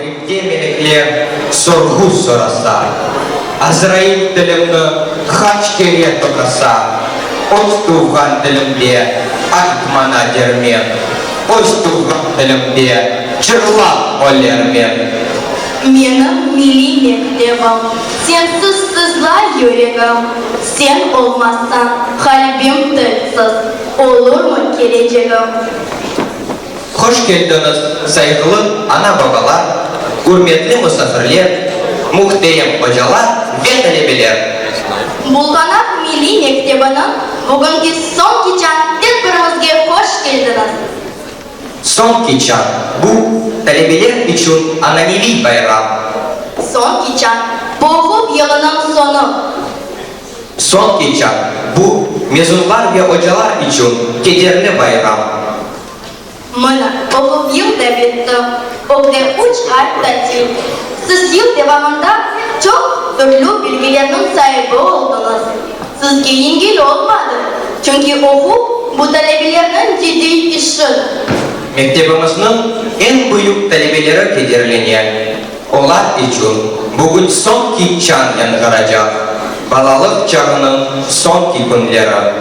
Qabrimde melekler sorğu sorasa, Azrail tilimni qaç kere toqasa, Öz tuvğan tilimde ayt maña dermen, Öz tuvğan tilimde cırlap ölermen. Menim milliy mektebim, sensiz sızlay yüregim, Sen olmazsañ, qalbim tilsiz, olurmı kelecegim? Hoş keldiñiz, sayğılı ana-babalar, ürmetli musafirler, mühterem ocalar ve talebeler! Bulğanaq milliy mektebiniñ bugünki soñki çañ tedbirimizge hoş keldiñiz! Soñki çañ, bu, talebeler içün ananeviy bayram. Soñki çañ, bu oquv yılınıñ soñu. Soñki çañ, bu, mezunlar ve ocalar içün kederli bayram. Mına, oquv yıl da bitti, ögde üç ay tatil. Siz yıl devamında çoq türlü bilgilerniñ saibi oldıñız. Sizge yengil olmadı, çünki oquv, bu talebelerniñ ciddiy işi. Mektebimizniñ eñ büyük talebeleri kederlene. Olar içün bugün soñki çañ yañğıracaq, balalıq çağınıñ soñki künleri.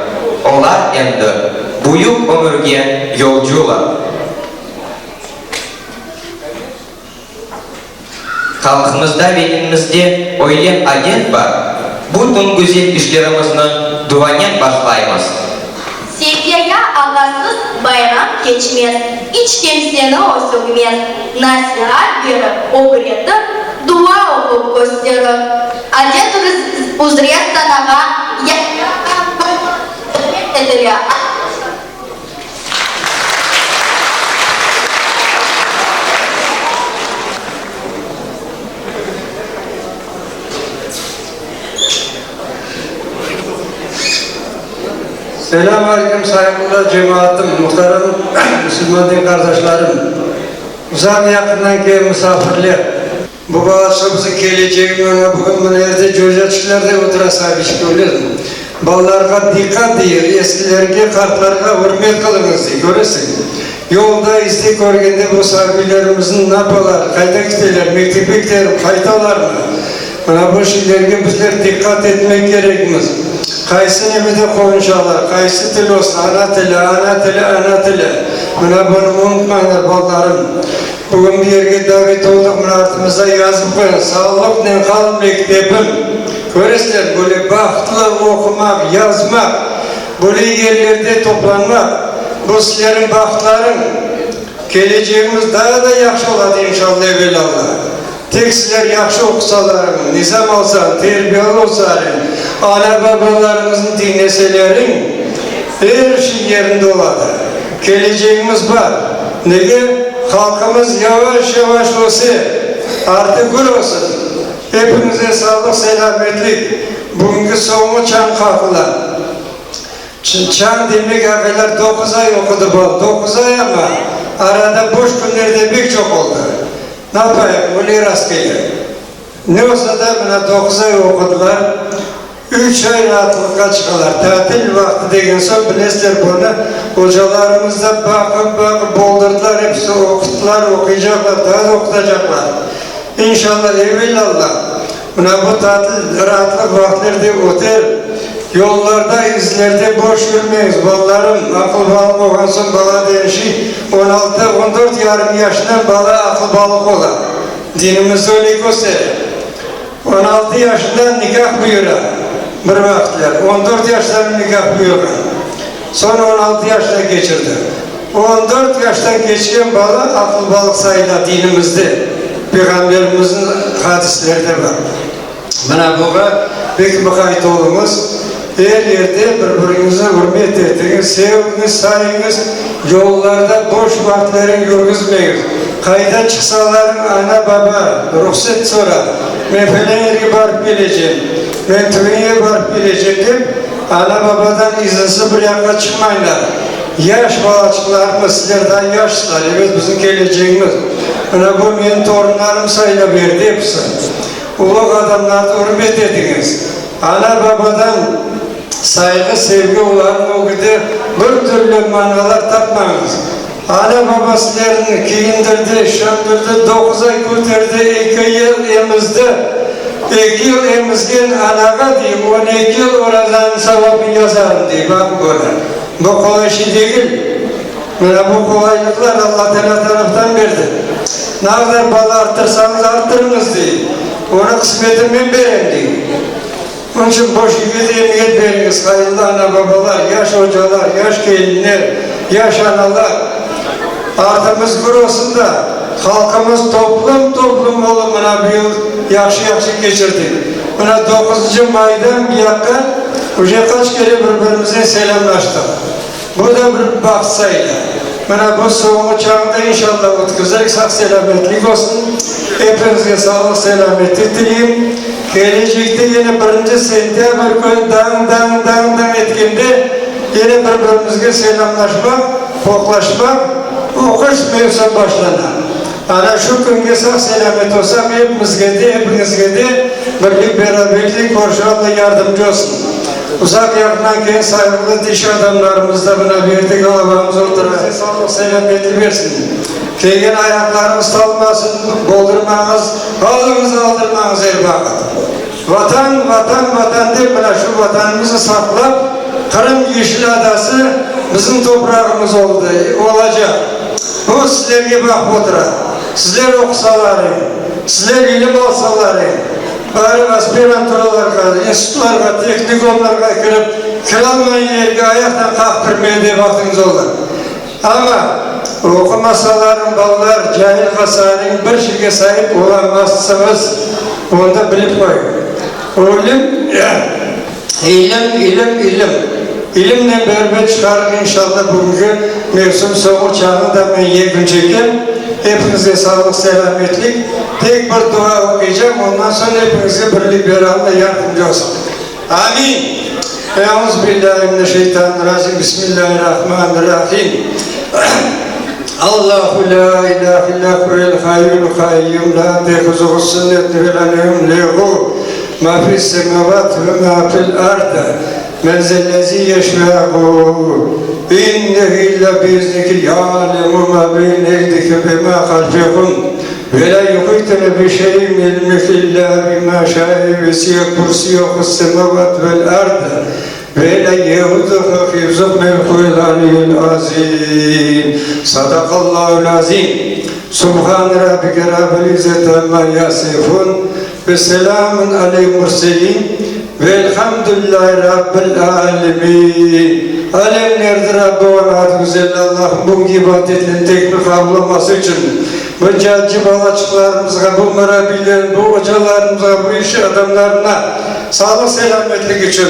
Olar endi büyük ömürge yolcular. Halqımızda ve dinimizde öyle adet bar, bütün güzel işlerimizni duanen başlaymız. Sevgiyaya ağasız bayram keçmez, İç kimseni o sögmez, Nasihat berip, ögretip, Dua oqup kösterir. Adet üzre sanağa Yahya davet etile. Selâm aleyküm, sayğılı cemaatım, muhterem musulman din qardaşlarım, uzaq-yaqından kelgen musafirler! Bu balaçıq bizim kelecegimiz, mına bugün mına yerde cöcaçıqlar da otura sabiçik, köresiñ. Balalarğa diqqat deyir, eskilerge, qartlarğa ürmet qılıñız dey, köresiñ. Yolda, izde körgende bu sabiylerimizniñ napalar, qayda kiteler, mektepke kitermi, qaytalarmı? Mına bu şeylerge bizler diqqat etmek kerekmiz. Qaysı nemede qonuşalar, qaysı til olsun, ana tili, ana tili, ana tili. Mına bunı unutmañlar, balalarım. Bugün bu yerge davet oldıq, mına artımızda yazıp qoyğan, Sağlıqnen qal, mektebim! Köresizler, böyle bahtlı oqumaq, yazmaq, böyle yerlerde toplanmaq, bu sizlerniñ bahtlarıñ. Kelecegimiz daa da yahşı oladı, inşalla, evelalla. Tek sizler yahşı oqusalarıñ, nizam alsañ, terbiyalı olsalarıñ, ana-babalarıñıznı diñleseleriñ, er şey yerinde oladı. Kelecegimiz bar. Nege? Halqımız yavaş-yavaş öse. Artı gür olsun. Epiñize sağlıq-selâmetlik. Bugünki soñu çañ qaqıla. Çañ demek ağaylar doquz ay oqudı bal, doquz ay amma arada boş künler de pek çoq oldı. Napayıq, öyle rast kele. Ne olsa da, mına doquz ay oqudılar, üç ay raatlıqqa çıqalar. Tatil vaqtı degen soñ, bilesizler bunı, ocalarımız da baqıp-baqıp boldurdılar, episi oquttılar, oquycaqlar, daa da oqutacaqlar. İnşallah, evelâllah, mına bu tatil, raatlıq vaqtları da öter. Yollarda, izlerde boş yürmeñiz, balalarım, aqıl-balıq olğan soñ bala degen şey, on altı, on dört yarım yaşından bala aqıl-balıq ola. Dinimiz öyle köstere. On altı yaşından nikâh buyura, bir vaqıtlar, on dört yaşından nikâh buyurğan, soñ on altı yaşına keçirdi. On dört yaştan keçken bala aqıl-balıq sayıla dinimizde, Peyğamberimizniñ hadislerinde bar. Mına buña pek muqayt oluñız, er yerde bir-biriñizni ürmet etiñiz, sevgiñiz, sayıñız, yollarda boş vaqıtlarıñ yürgüzmeñiz. Qayda çıqsalarıñ ana-baba ruhset sorap, men felân yerge barıp kelecem, men tüvenge barıp kelecem dep, ana-babadan izinsiz bir yaqqa çıqmañlar. Yaş balaçıqlarımız, sizler daa yaşsızlar, ebet, bizim kelecegimiz. Mına bu menim torunlarım sayıla berdi episi. Uluq adamlarnı ürmet etiñiz. Ana-babadan sayğı, sevgi olarnıñ ögünde bir türlü manalar tapmañız. Ana-baba sizlerni kiyindirdi, şımdırdı, doquz ay köterdi, eki yıl emizdi. Eki yıl emizgen anağa, dey, on eki yıl orazanıñ savabını yazarım, dey. Baqın böyle. Bu qolay şey degil. Mına bu qolaylıqlar Alla Teala taraftan berdi. Ne qadar bala arttırsañız arttırıñız, dey, onı qısmeti men berem, dey. Onıñ içün boş yürge de emiyet beriñiz, hayırlı ana-babalar, yaş ocalar, yaş kelinler, yaş analar. Artımız gür olsun da, halqımız toplum-toplum olıp mına bu yıl yahşı-yahşı keçirdik. Mına doquzıncı maydan bu yaqqa uje qaç kere bir-birimiznen selâmlaştıq. Bu da bir baht sayıla. Mına bu soñu çağında inşallah ötküzerik, sağ-selâmetlik olsun. Epiñizge sağlıq-selâmetlik tileyim. Kelecekte yine birinci sentâbr künü dañ-dañ-dañ-dañ etkende yine bir-birimizge selâmlaşmaq, qoqlaşmaq, oquş mevsim başlana. Ana şu künge sağ-selâmet olsaq, epimizge de, epiñizge de birlik-beraberlik, körüşüv Alla yardımcı olsun. Uzaq-yaqından kelgen sayğılı iş adamlarımız da mına bu yerde galabamız otura. Size sağlıq-selâmetlik bersin. Kelgen ayaqlarıñız talmasın, boldurmañız, alıñız aldırmañız er vaqıt. Vatan, Vatan, Vatan dep mına şu Vatanımıznı saqlap, Qırım yeşil adası bizim toprağımız oldı, olacaq. Bu sizlerge baqıp otura. Sizler oqusalarıñ, sizler ilim alsalarıñ, barıp aspiranturalarğa, institutlarğa, tehnikomlarğa kirip, kiralmağan yerge ayaqtan qaqıp kirmege de vaqtıñız olur. Amma oqumasalarıñ, balalar, cahil qalsalarıñ, bir şeyge saip olamazsıñız, onı da bilip qoyıñ. Ölüm, ilim, ilim, ilim. İlimnen beraber çıqarıq, inşallah, bugünki mevsim soñu çağını da men yekün çekem. Epiñizge sağlıq-selâmetlik. Tek bir dua oquycam, ondan soñ epiñizge birlik bere Alla yardımcı olsun. Amin! Euzubillâhi mineşşeytanirracim, Bismillâhirrahmanirrahim. Allahu lâ ilâhe illâ huvel hayyul kayyum, lâ tehuzuhu sinetun ve lâ nevm, lehu mâ fis semâvâti ve mâ fil ard, men zellezî yeşfe'u indehu illâ biiznihi, ya'lemu mâ beyne eydihim ve mâ halfehum, Ve lâ yuhitune bi şeyin min ilmihi illâ bimâ şâe vesi'a kürsiyuhu's semâvâti vel ard ve lâ yeuduhu hifzuhumâ ve huvel aliyyul azîm. Sadaqallâhul azîm. Subhane rabbike rabbil izzeti ammâ yasifûn ve selâmun alel murselîn velhamdülillâhi rabbil âlemîn. Alemlerniñ Rabbi olan Adı Güzel Allahım bugünki ibadetlerni tekmil qabul olması içün Bu cacı balaçıqlarımızğa, bu murabbiyler, bu ocalarımızğa, bu iş adamlarına sağlıq-selâmetlik içün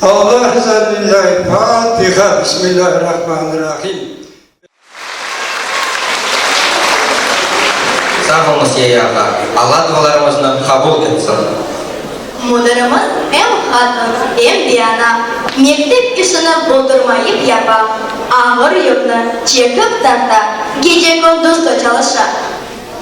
Allah rıza lillahi Fatiha, Bismillahirrahmanirrahim. Sağ oluñız, Yaya ağa, Alla dualarımıznı qabul etsin. Müdirimiz em qadın, em de ana, mektep işini boldurmayıp yapa, ağır yükni çekip tarta, gece-kündüz çalışa.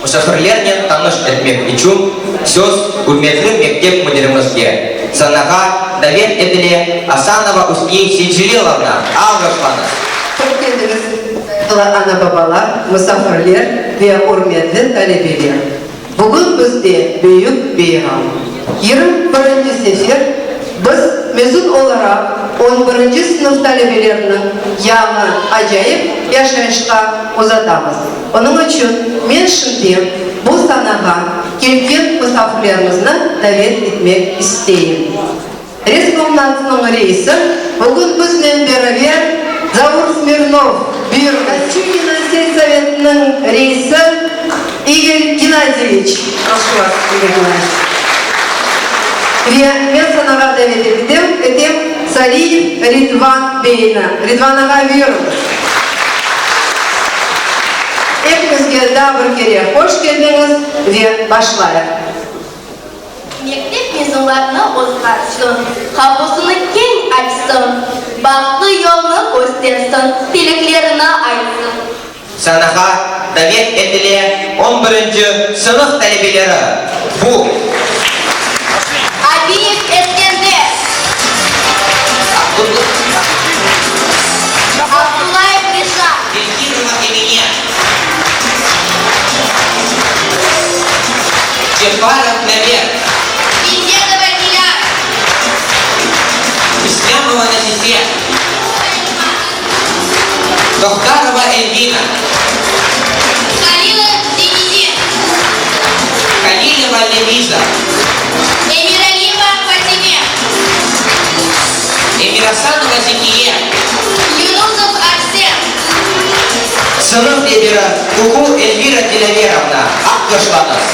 Musafirlernen tanış etmek içün söz ürmetli mektep müdirimizge, sanağa davet etile Asanova Üsniye Seycelilovna. Alğışlañız! Hoş keldiñiz, sayğılı ana-babalar, musafirler ve ürmetli talebeler! Bugün bizde büyük beyram. 21 sefer biz mezun olaraq on birinci sınıf talebeleriniñ yañı acayip yaşayışqa uzatamız. Onıñ içün men şimdi bu sanağa kelgen musafirlerimizni davet etmek isteyim. Reskomnatsnıñ reisi bugün biznen beraber Zaur Smirnov, buyurıñız. Kolçugino selsovetiniñ reisi İgor Gennadyeviç, proşu vas, İgor Gennadyeviç. Ve men sanağa davet etem, etem Saliyev Ridvan beyni. Ridvan ağa, buyurıñız. Epiñizge daa bir kere hoş keldiñiz ve başlayıq. Mektep mezunlarını ozğarsın, qapusını keñ açsın, bahtlı yolnı köstersin, tileklerini aytsın. Sanağa davet etile on birinci sınıf talebeleri. Bu. Abiyev Eskender. Abdullayev Reşat. Belkirova Emine. Tohtarova Elvina. Halilov Zenizi. Halilova Leviza. Emiraliyeva Fatime. Emirasanova Zekiye. Yunusov Arsen. Sınıf reberi Kuku Elvira Dilâverovna. Alqışlañız.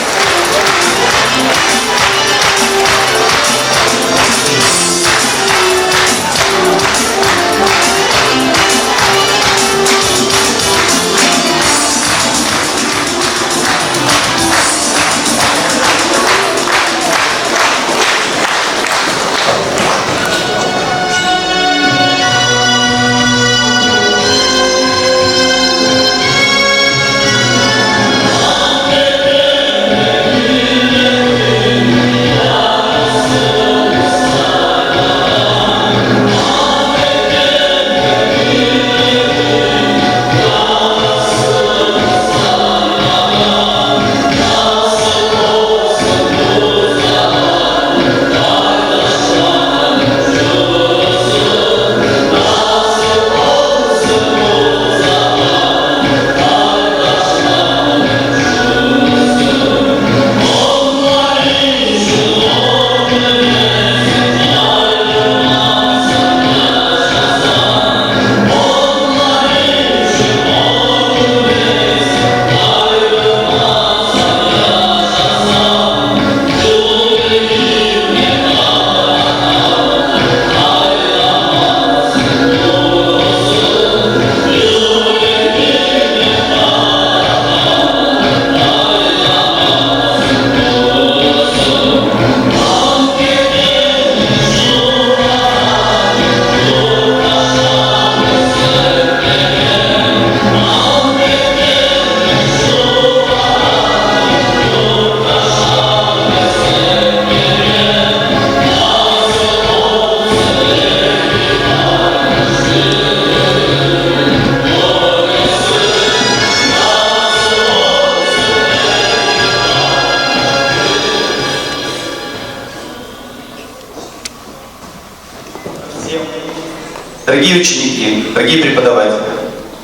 Дорогие ученики, дорогие преподаватели,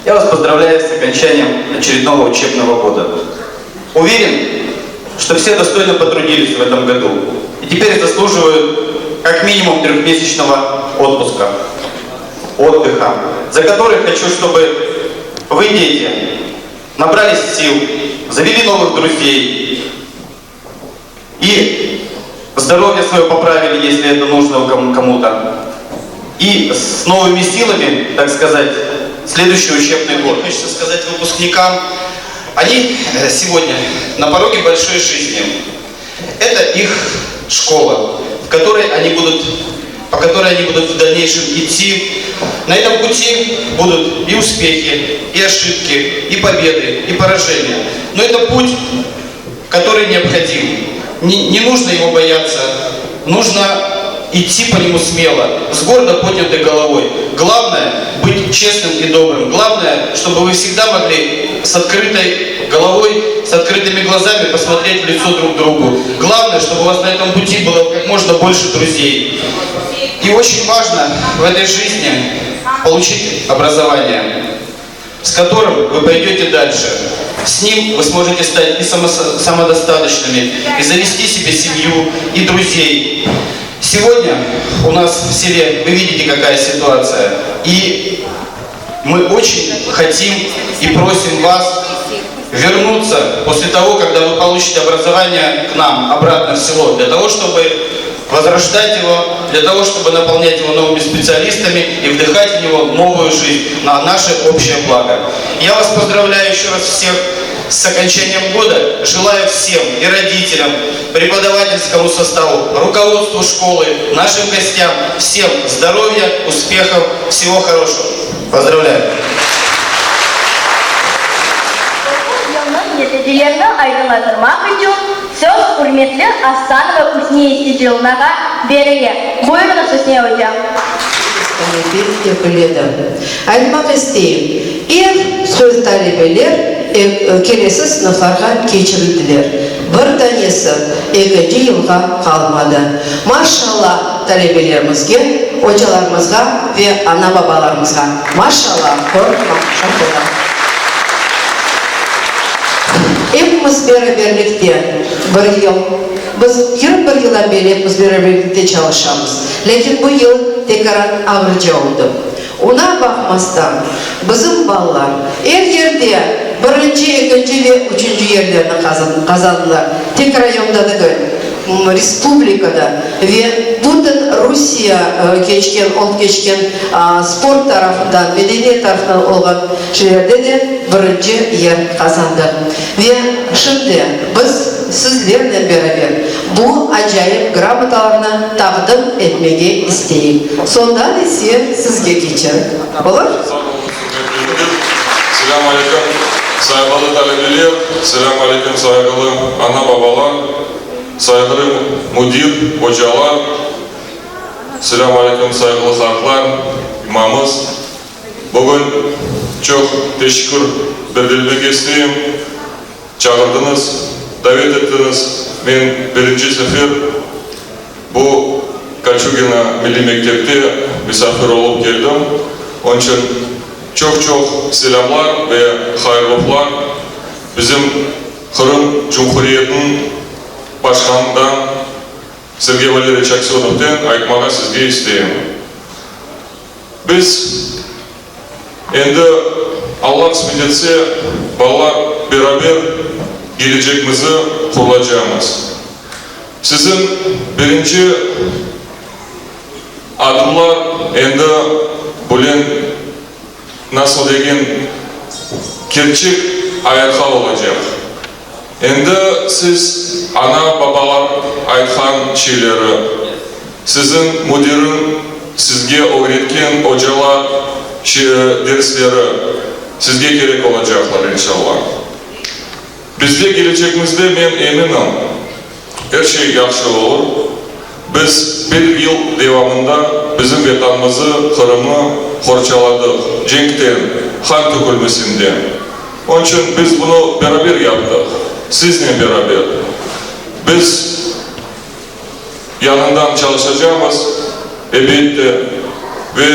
я вас поздравляю с окончанием очередного учебного года. Уверен, что все достойно потрудились в этом году и теперь заслуживают как минимум трехмесячного отпуска, отдыха, за который хочу, чтобы вы, дети, набрались сил, завели новых друзей и здоровье свое поправили, если это нужно кому-то. И с новыми силами, так сказать, следующий учебный год. Хочется сказать выпускникам, они э, сегодня на пороге большой жизни. Это их школа, в которой они будут, по которой они будут в дальнейшем идти. На этом пути будут и успехи, и ошибки, и победы, и поражения. Но это путь, который необходим. Не, не нужно его бояться, нужно идти по нему смело, с гордо поднятой головой. Главное – быть честным и добрым. Главное, чтобы вы всегда могли с открытой головой, с открытыми глазами посмотреть в лицо друг другу. Главное, чтобы у вас на этом пути было как можно больше друзей. И очень важно в этой жизни получить образование, с которым вы пойдете дальше. С ним вы сможете стать и самодостаточными, и завести себе семью, и друзей. Сегодня у нас в селе, вы видите, какая ситуация. И мы очень хотим и просим вас вернуться после того, когда вы получите образование к нам, обратно в село, для того, чтобы возрождать его, для того, чтобы наполнять его новыми специалистами и вдыхать в него новую жизнь на наше общее благо. Я вас поздравляю еще раз всех с окончанием года. Желаю всем и родителям, преподавательскому составу, руководству школы, нашим гостям, всем здоровья, успехов, всего хорошего. Поздравляю! Oquv yılınıñ neticelerini aydınlatırmaq içün söz ürmetli Asanova Üsniye Sicilnağa berile. Buyurıñız, Üsniye oca. Talebe degil edi. Aytmaq isteyim, er söz talebeler kelesi sınıflarğa keçirildiler. Bir tanesi ekinci yılğa qalmadı. Maşallah talebelerimizge! ocalarımızğa ve ana-babalarımızğa. Maşallah, qorqma, şapılda. Epimiz beraberlikte bir yıl, biz 21 yıldan beri epimiz beraberlikte çalışamız. Lâkin bu yıl tekaran ağırca oldı. Oña baqmastan, bizim balalar er yerde birinci, ekinci ve üçünci yerlerni qazandılar, tek rayonda degil, respublikada ve bütün Rusiye keçken, olıp keçken sport tarafından, medeniyet tarafından olğan şeylerde de birinci yer qazandı. Ve şimdi biz sizlernen beraber bu acayip gramotalarnı taqdim etmege isteyik. Soñdan ise sizge keçerik. Olur? Sağ oluñız, ürmetli müdir. Selâm aleyküm, sayğılı talebeler, selâm aleyküm, sayğılı ana-babalar, sayğılı müdir, ocalar, selâm aleyküm, sayğılı qartlar, imamız. Bugün çoq teşekkür bildirmek isteyim. Çağırdıñız, davet ettiñiz. Men birinci sefer bu Kolçugino milliy mektepte misafir olıp keldim. Onıñ içün çoq-çoq selâmlar ve hayırlıqlar bizim Qırım Cumhuriyetiniñ Başqanından Sergey Valeryeviç Aksönovden aytmağa sizge isteyim. Biz endi, Alla qısmet etse, balalar beraber kelecegimizi qurulacağımız. Siziñ birinci adımlar endi bülen, nasıl degen, kerçek ayatqa olacaq. Endi siz ana-babalar aytqan şeyleri, siziñ müdiriñ sizge ögretken ocalar dersleri sizge kerek olacaqlar, inşallah. Bizde kelecegimizde, men eminim, er şey yahşı olur. Biz bir yıl devamında bizim Vetanımızı, Qırımnı qorçaladıq cenkten, qan tökülmesinden. Onıñ içün biz bunı beraber yaptıq, siznen beraber. Biz yanından çalışacamız, ebette, ve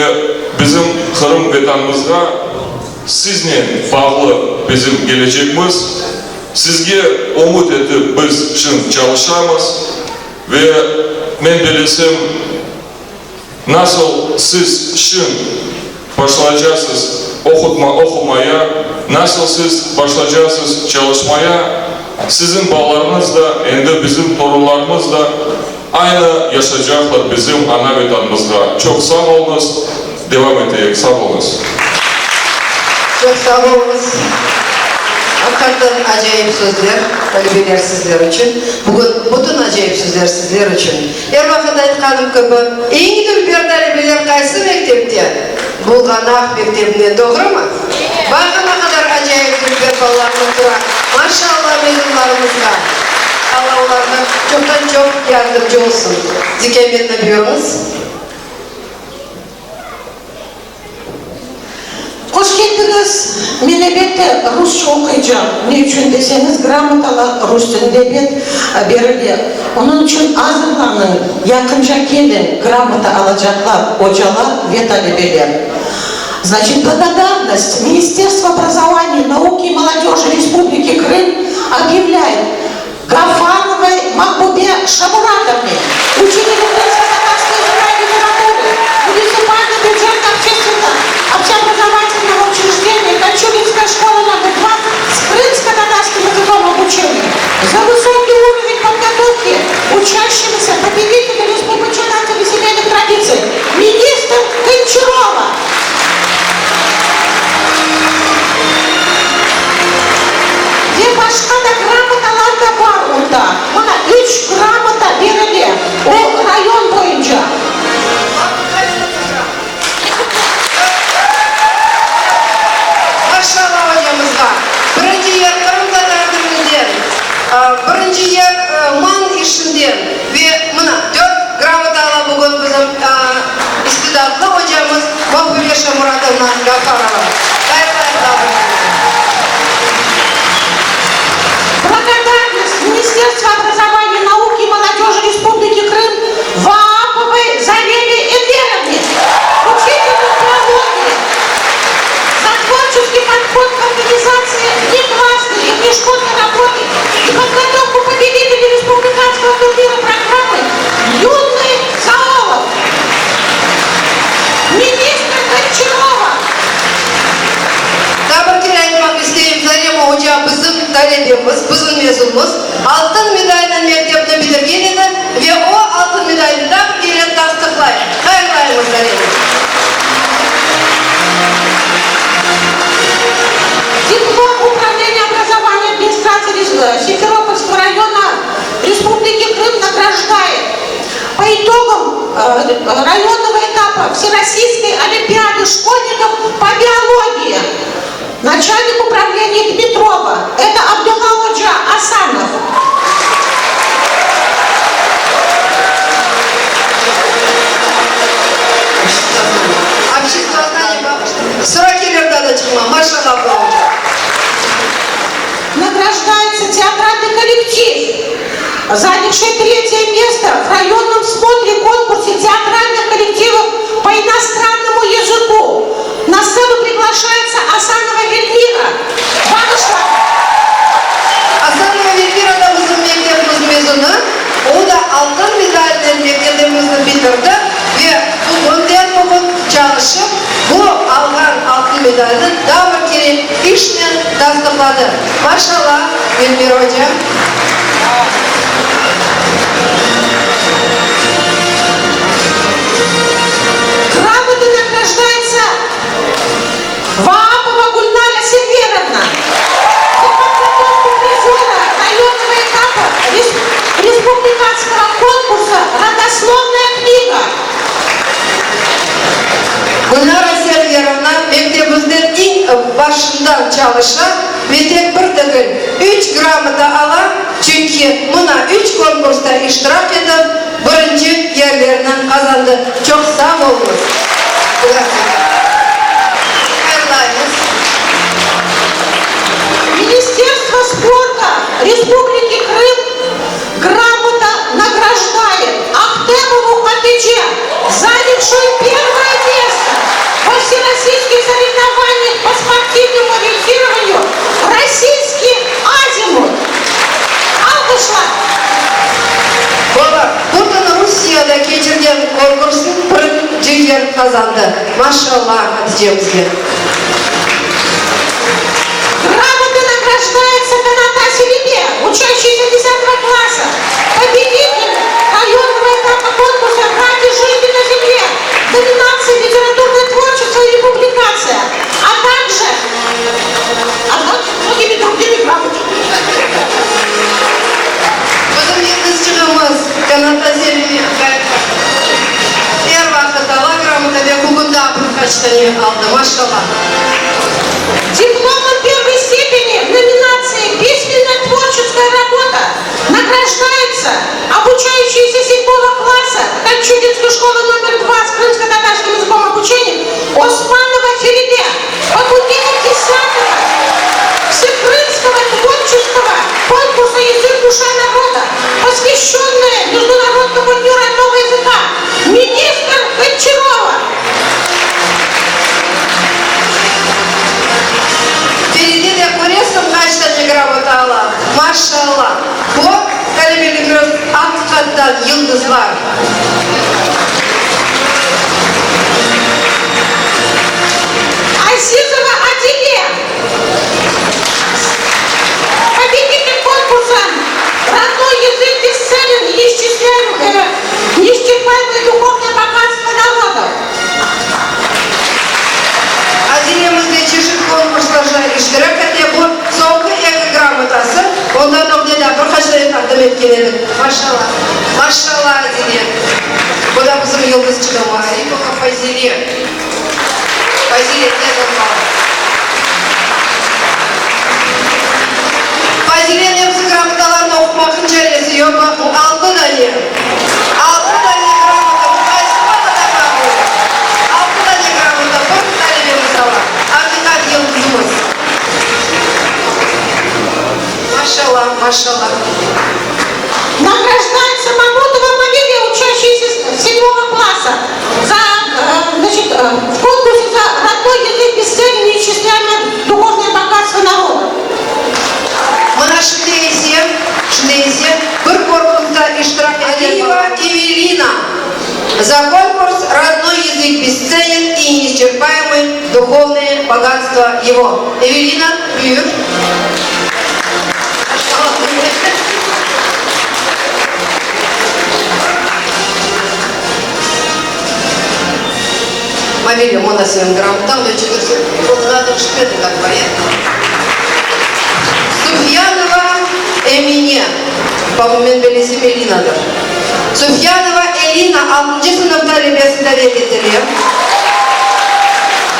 bizim Qırım Vetanımızğa siznen bağlı bizim kelecegimiz. Sizge ümüt etip biz şimdi çalışamız ve men belesem, Nasıl siz şin başlaycasız oqutma oqumaya, nasıl siz başlaycasız çalışmaya, siziñ balalarıñız da, endi bizim torunlarımız da aynı yaşaycaqlar bizim ana Vetanımızğa. Çoq sağ oluñız, devam eteyik. Sağ oluñız. Çoq sağ oluñız. Aqiqaten acayip sözler, talebeler sizler içün. Bugün bütün acayip sözler sizler içün. Er vaqıt aytqanım kibi, eñ dülber talebeler qaysı mektepte? Bulğanaq mektebinde, doğrumı? Baqın, ne qadar acayip dülber balalarımız tura, maşallah mezunlarımızğa! Alla olarğa çoqtan-çoq yardımcı olsun. Zikâ Ametovna, buyurıñız. Hoş keldiñiz! Men elbette rusça oquycam. Ne içün deseñiz, gramotalar rus tilinde ebet berile. Onıñ içün azırlanıñ, yaqınca keliñ, gramota alacaqlar ocalar ve talebeler. Znaçit, blagodarnost Ministerstvo obrazovaniya, nauki i molodejи Respubliki Krım obyavlâet Gafarovay Mahbube Şamuratovne, uçitelü krımsko-tatarskogo языка и literatуры, муниципально бюджетно общественно общеобразовательного учреждения Кольчугинская школа номер 2 с крымско-татарским языком обучения за высокий уровень подготовки учащимися победителя республичателей семейных традиций министр Гончарова. Ve başqa da gramotalar da bar onda. Mına, üç gramota berile, o, rayon boyunca. Maşallah ocamızğa! Birinci yer qırımtatar tilinden, birinci yer man işinden ve mına dört gramota ala bugün bizim istidatlı ocamız Mahbube Şamuratovna Gafarova. Hayırlayıq bizlerni! Blagodarnost Ministerstva obrazovaniya, nauki i molodejи Respubliki Krım Vaapovay Zareme Enverovne. Talebemiz, bizim mezunımız, altın medalnen mektepni bitirgen edi ve o altın medalni daa bir kere tasdıqlay. Hayırlaymız Zareni! Diplom Управления образования администрации Симферопольского района Республики Крым награждает по итогам районного этапа Всероссийской олимпиады школьников по биологии начальник управления Дмитрова, это Абдулла Оджа Асанов. Sıra kelir daa da çıqma, maşallah Abdulla oca. Награждается театральный коллектив, занявший третье место в районном смотре конкурсе театральных коллективов по иностранному языку. На сцену приглашается Асанова Эльмира. Bağışla. Asanova Elmira da bizim mektebimiz mezunı, o da altın medalnen mektebimizni bitirdi ve bugünden bugün çalışıp, bu alğan altın medalni daa bir kere işnen tasdıqladı. Maşallah, Elmira oca. Грамотой награждается Ваапова Гульнара Серверовна за подготовку призера районного этапа республиканского конкурса «Родословная книга». Gülnara Serverovna mektebimizde eñ başından çalışa ve tek bir degil, üç gramota ala, çünki mına üç konkursta iştirak etip, birinci yerlerni qazandı. Çoq sağ oluñız, Gülnara Hayırlaymız. Министерство спорта Республики Крым грамота награждает Ахтемову Хатидже, занявшую первое место во всероссийских соревнованиях по спортивному ориентированию «Российский азимут». Alqışlar! Baba, bütün Rusiyede keçirgen konkursnıñ birinci yer qazandı. Maşallah, Haticemizge. Грамотой награждается Каната Селиме, учащаяся 10 класса, победитель районного этапа конкурса «Ради жизни на земле» в номинации «Литературное творчество или публикация», а также, а также многими другими грамотами. Bizim yıldızçığımız Kanata Selime er vaqıt ala gramota ve bugün daa bir qaç tane aldı. Maşallah. Дипломом первой степени в номинации «Письменная творческая работа» награждается обучающаяся седьмого класса Кольчугинской школы номер 2 с крымско-татарским языком обучения Османова Фериде, победитель 10 Всекрымского творческого конкурса «Язык душа народа», посвященная Международному дню родного языка, министр Гончарова. Feride de köresiñ qaç tane gramota ala. Maşallah. Bu talebelerimiz aqiqattan yıldızlar. Азизова Адиле, победитель конкурса «Родной язык бесценен и неисчисляемый, неисчерпаемое духовное богатство народов». Adilemiz de çeşit konkurslarda iştirak ete. Bu soñki eki gramotası. Ondan ögde de bir qaç tane taqdim etken edik. Maşallah. Maşallah, Adile. Bu da bizim yıldızçığımız. Aripova Fazile. Fazile, tez ol bala. Fazileniñ episi gramotalarını oqumaqnıñ çaresi yoq. Baqıñ, altı dane. Altı dane gramota. Bu qaysı balada bar böyle? Altı dane gramota bir talebemiz ala. Aqiqat yıldızımız. Maşallah, maşallah. Награждается Мамутова Мавилия, учащаяся седьмого класса, за, значит, в конкурсе за родной язык бесценен и неисчисляемое духовное богатство народа. Mına şimdi ise, şimdi ise bir konkursta iştirak etken Aliyeva Evelina за конкурс «Родной язык бесценен и неисчерпаемый духовное богатство его». Эвелина, buyur. Mavile, mına seniñ gramotañ, ne içündir sen qoluna tüşmedi ğaliba, ya? Sufyanova Emine, po-moyemu, men bilesem, Elinadır. Sufyanova Elina, altıncı sınıf talebesi davet etile.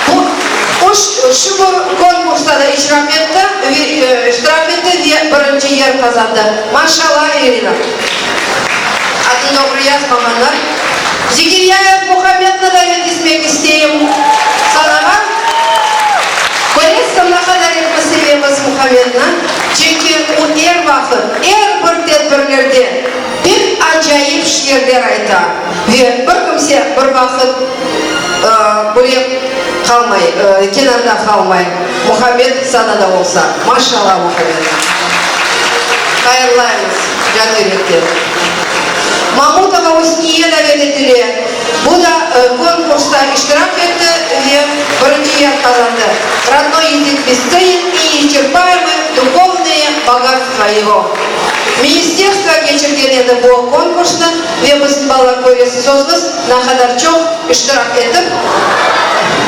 Bu, şu bir konkursta da iştirak etti ve iştirak etti ve birinci yer qazandı. Maşallah, Elina. Adını doğru yazmağanlar. Zekiryayev Muhammedni davet etmek isteyim sanağa. Köresiñ, ne qadar epimiz sevemiz Muhammedni, çünki o er vaqıt, er bir tedbirlerde pek acayip şiirler ayta ve bir kimse bir vaqıt böyle qalmay, kenarda qalmay. Muhammed sanada olsa. Maşallah Muhammedni. Hayırlaymız can yürekten. Mamutova Üsniye davet etile. Bu da konkursta iştirak etti ve birinci yer qazandı. Rodnoy язык бесценен и неисчерпаемы духовное богатство его. Ministerstvo keçirgen edi bu konkursnı ve bizim balalar köresiz özüñiz ne qadar çoq iştirak etip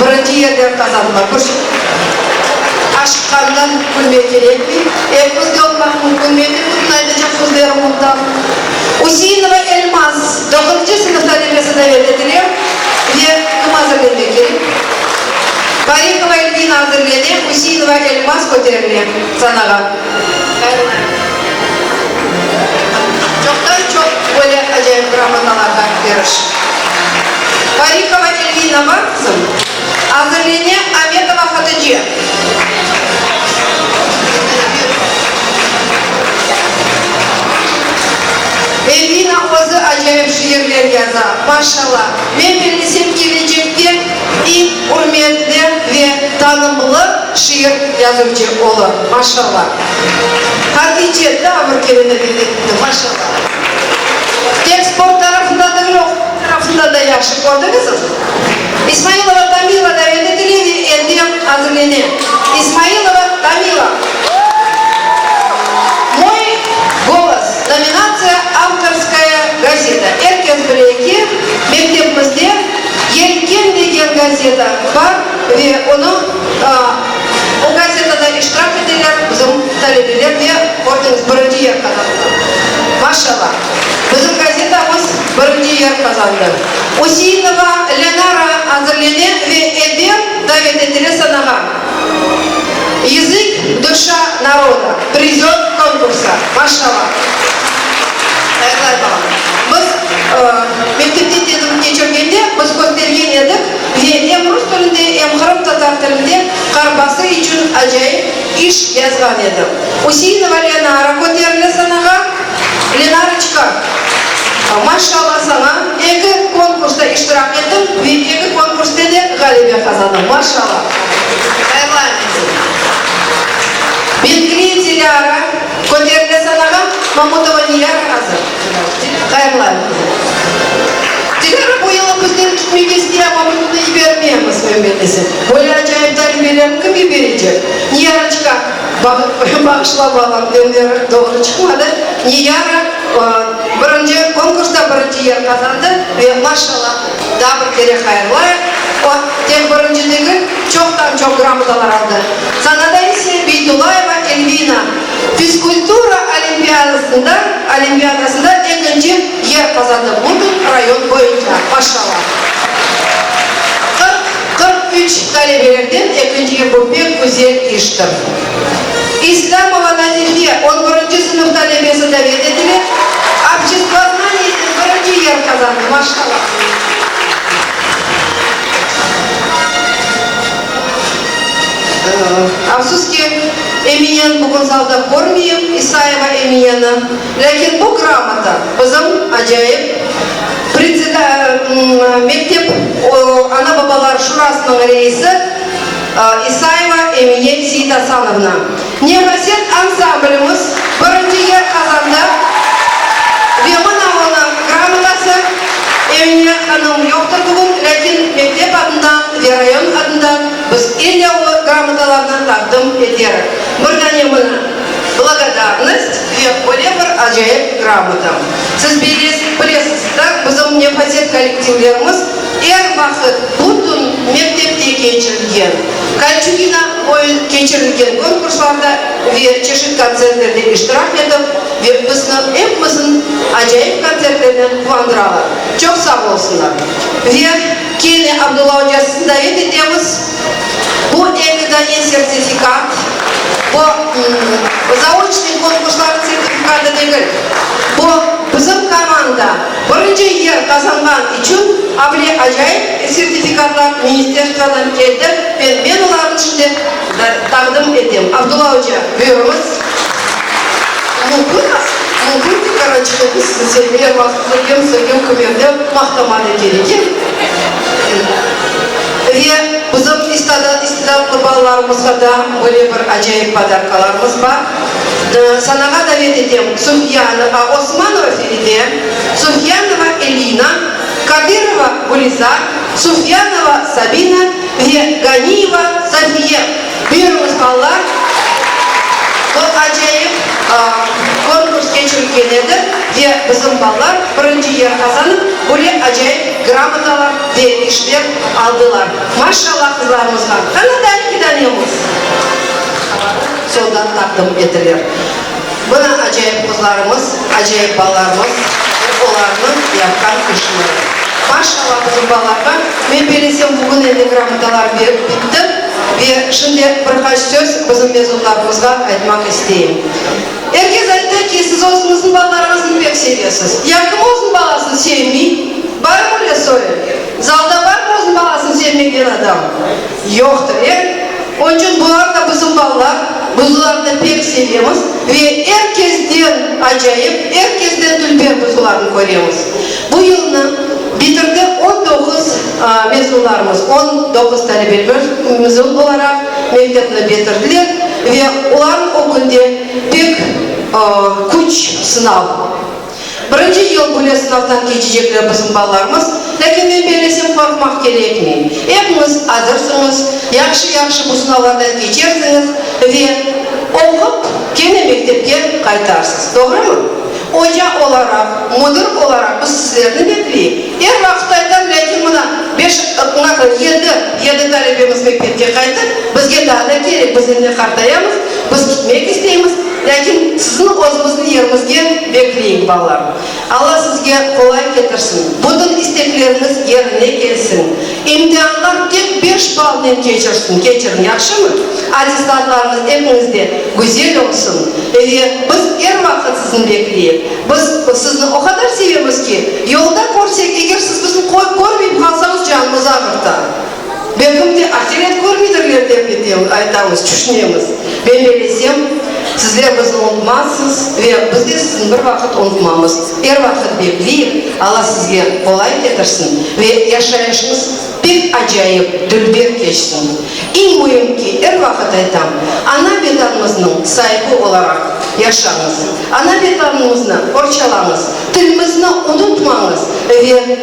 birinci yerler qazandılar. Aşıqqandan külmek kerekmey. Epimiz de olmaq mümkün. Men de bugün aytacaq sözlerim undan. Üseinova Elmaz, doquzıncı sınıf talebesi davet etile ve kim azırlenmek kerek? Parikova Elvina azırlene, Üseinova Elmaz köterile sanağa. Hayırlı. Çoqtan-çoq böyle acayip gramotalarğa eriş. Parikova Elvina bar, qızım? Azırlene Ametova Hatice. Elvina özü acayip şiirler yaza, maşallah. Men bellesem kelecekte eñ ürmetli ve tanımlı şiir yazıcı olur, maşallah. Hatice daa bir kere davet etti, maşallah. Tek sport tarafından degil, oquv tarafından da yahşı, kördiñizmi? İsmailova Tamila davet etile ve endi azırlene. İsmailova Tamila. Moy golos, nominatsiya Avtorskaya gazeta. Er kes bile ki, mektebimizde Yelken degen gazeta bar ve onı, o gazetada iştirak eteler bizim talebeler ve, kördiñiz, birinci yer qazandılar. Maşallah! Bizim gazetamız birinci yer qazandı. Üseinova Lenara azırlene ve Edem davet etile sanağa. Yazık, duşa naroda, prizör konkursa. Maşallah! Hayırlı balam. Biz mektepte tedbir keçirgende biz köstergen edik ve em rus tilinde, em qırımtatar tilinde Qarbası içün acayip iş yazğan edi. Üseinova Lenara köterile sanağa. Lenaroçka, maşallah saña, eki konkursta iştirak ettiñ ve eki konkurste de ğalebe qazandıñ, maşallah. Hayırlayım seni. Bengli Dilâra köterile sanağa, Mamutova Niyara azır. Hayırlayım, qızım. Dilâra bu yılı bizden ketmege istey, amma biz onı yibermeymiz, men bellesem. Böyle acayip talebelerni kim yiberecek? Niyaroçka. Bağışla, balam, demleri doğru çıqmadı. Niyara birinci konkursta birinci yer qazandı ve maşallah, daa bir kere hayırlayıq, o, tek birinci degil, çoqtan-çoq gramotalar aldı. Sanada ise Beytulayeva Elvina fizkultura olimpiadasında olimpiadasında ekinci yer qazandı, bütün rayon boyunca, maşallah. 43 talebelerden ekinci bu pek güzel iştir. İslâmova Nazife, on birinci sınıf talebesi davet etile, Obşestvoznaniyeden birinci yer qazandı, maşallah. Afsus ki, Emineni bugün zalda körmeyim, İsayeva Emineni, lâkin bu gramota bizim acayip Mektep ana-babalar şurasınıñ reisi İsayeva Emine Seytasanovna. Nebaset ansamblimiz birinci yer qazandı ve mına onıñ gramotası. Emine hanım yoqtır bugün, lâkin mektep adından ve rayon adından biz ille o gramotalarnı taqdim eterik. Bir dane mına. Blagodarnost ve öyle bir acayip gramota. Siz bilesiz da, bizim Nefaset kollektivlerimiz. Er vaqıt bütün mektepte keçirilgen, Kolçugina boyu keçirilgen konkurslarda ve çeşit kontsertlerde iştirak etip ve bizni epimizin acayip kontsertlerinen quvandıralar. Çoq sağ olsunlar. Ve kene Abdulla oca sizni davet etemiz. Bu eki dane sertifikat, bu zaoçnıy konkurslarnıñ sertifikatı degil, bu bizim komanda birinci yer qazanğan içün able acayip sertifikatlar ministerstvodan keldi ve men olarnı şimdi taqdim etem. Abdulla oca, buyurıñız. Mümkün, mümkün ki, Karaçıqnı siz er vaqıt sögem, sögem, kimerde maqtama da kerek, e? Ve bizim istidatlı balalarımızğa da böyle bir acayip podarkalarımız bar. Sanağa davet etem Sufyanova, Osmanova Feride, Sufyanova Elina, Kadırova Gülizar, Sufyanova Sabina ve Ganiyeva Safiye. Buyurıñız, balalar! Bu acayip konkurs keçirilgen edi ve bizim balalar birinci yer qazanıp, böyle acayip gramotalar ve işler aldılar. Maşallah qızlarımızğa! Qana daa eki danemiz? Soldan taqdim etilir. Mına acayip qızlarımız, acayip balalarımız ve olarnıñ yapqan işleri. Maşallah bizim balalarğa! Men belesem, bugün endi gramotalar berip bitti ve şimdi bir qaç söz bizim mezunlarımızğa aytmaq isteyim. Er kes ayta ki, siz özüñizniñ balalarıñıznı pek sevesiz. Ya kim özüniñ balasını sevmey? Barmı öyle soyu? Zalda barmı özüniñ balasını sevmegen adam? Yoqtır, e? Onıñ içün bular da bizim balalar, biz olarnı pek sevemiz ve er kesden acayip, er kesden dülber biz olarnı köremiz. Bu yılnı bitirdi 19 mezunlarımız, 19 talebelimiz mezun olaraq mektepni bitirdiler ve olarnıñ ögünde pek küç sınav. Birinci yıl böyle sınavdan keçecekler bizim balalarımız, lâkin men bellesem qorqmaq kerekmey. Epiñiz azırsıñız, yahşı-yahşı bu sınavlardan keçersiñiz ve oqup kene mektepke qaytarsız. Doğrumı? Oca olaraq, müdir olaraq biz sizlerni bekleyik. Er vaqıt aytam, lâkin mına beş, yedi, yedi talebemiz mektepke qayttı, bizge daa da kerek, biz endi qartayamız, biz kitmek isteymiz. Lâkin sizni özümizniñ yerimizge bekleyik, balalar. Alla sizge qolay ketirsin, bütün istekleriñiz yerine kelsin. İmtianlar tek beş ballnen keçirsin, keçiriñ, yahşımı? Attestatlarıñız epiñizde güzel olsun. Ve biz er vaqıt sizni bekleyik. Biz sizni o qadar sevemiz ki, yolda körsek, eger siz bizni körmeyip qalsañız, canımız ağırta. Belkim de ahiret körmeydirler dep aytamız, tüşünemiz. Men bellesem, sizler bizni unutmazsız ve biz de sizni bir vaqıt unutmamız. Er vaqıt bekleyik, Alla sizge qolay ketirsin ve yaşayışıñız pek acayip, dülber keçsin. Eñ müim ki, er vaqıt aytam, ana Vetanımıznıñ saibi olaraq yaşañız, ana Vetanımıznı qorçalañız, tilimizni unutmañız ve.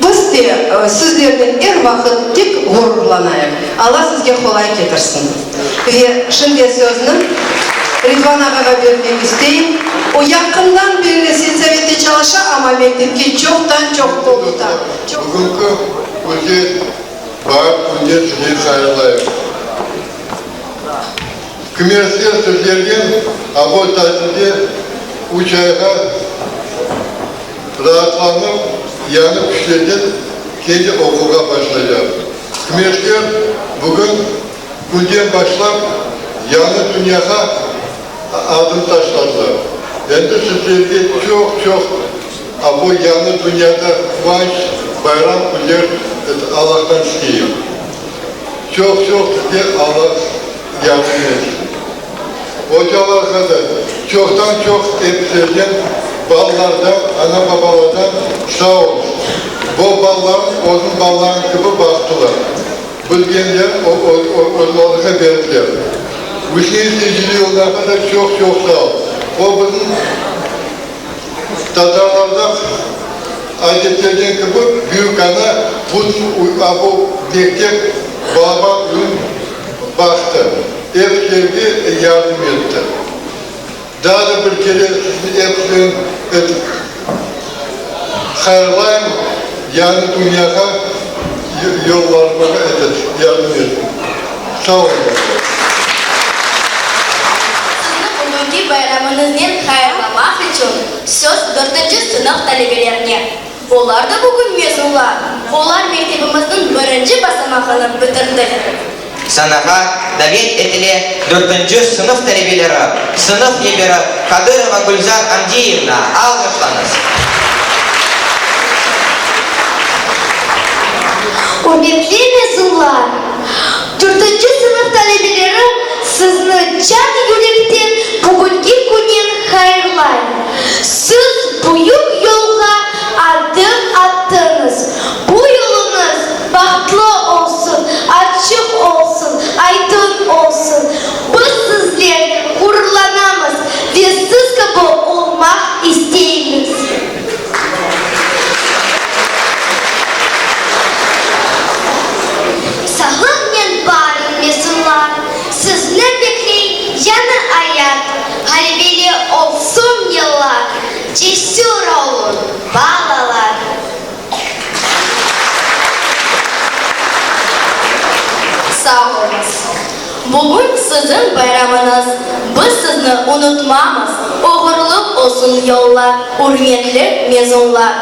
Biz de sizlernen er vaqıt tek ğururlanayıq. Alla sizge qolay ketirsin. Ve şimdi sözni Ridvan ağağa bermek isteyim. O yaqından berli selsovette çalışa, amma mektepke çoqtan-çoq qol tuta. Bugünki güzel baar künde sizni hayırlayım. Kimerse sizlergen abo tatilde üç ayğa Raatlanıp, yañı küçlernen kene oquvğa başlaycaq. Kümeşler bugün künden başlap yañı dünyağa adım taşladılar. Endi sizlerge çoq-çoq bu yañı dünyada quvanç, bayram künler Allahtan isteyim. Çoq-çoq sizge Allah yardım etsin. Ocalarğa da çoqtan-çoq episinden, balalardan, ana-babalardan sağ oluñ. Bu balalarnı özüniñ balalarıñ kibi baqtılar. Bilgenlerini olarğa berdiler. Üsein Seycilioğluğa da çoq-çoq sağ ol. O bizim tatarlarda adetlengen kibi büyük ana bütün bu mektep balaban ün baqtı. Episilerge yardım etti. Daa da bir kere sizni episini hayırlayım, yañı dünyağa. yollarıma yardım etti. Sağ oluñız. Sizni bugünki bayramıñıznen hayırlamaq içün söz dörtünci sınıf talebelerine. Olar da bugün mezunlar, olar mektebimizniñ birinci basamağını bitirdiler. Sanağa davet etile dörtünci sınıf talebeleri, sınıf reberi Kadırova Gülzar Amdiyevna, alğışlañız! Ürmetli mezunlar! Dörtünci sınıf talebeleri sizni can yürekten bugünki künnen hayırlay. Siz büyük yolğa adım attıñız. Bu yoluñız bahtlı olsun, açıq olsun, aydın olsun. Biz sizlernen ğururlanamız ve siz kibi olmaq isteymiz. Sağlıqnen barıñ, mezunlar, sizni bekley yañı ayat, ğalebeli olsun yıllar, cesür oluñ, balalar! Sağ oluñız. Bugün siziñ bayramıñız, biz sizni unutmamız, oğurlı olsun yollar, ürmetli mezunlar!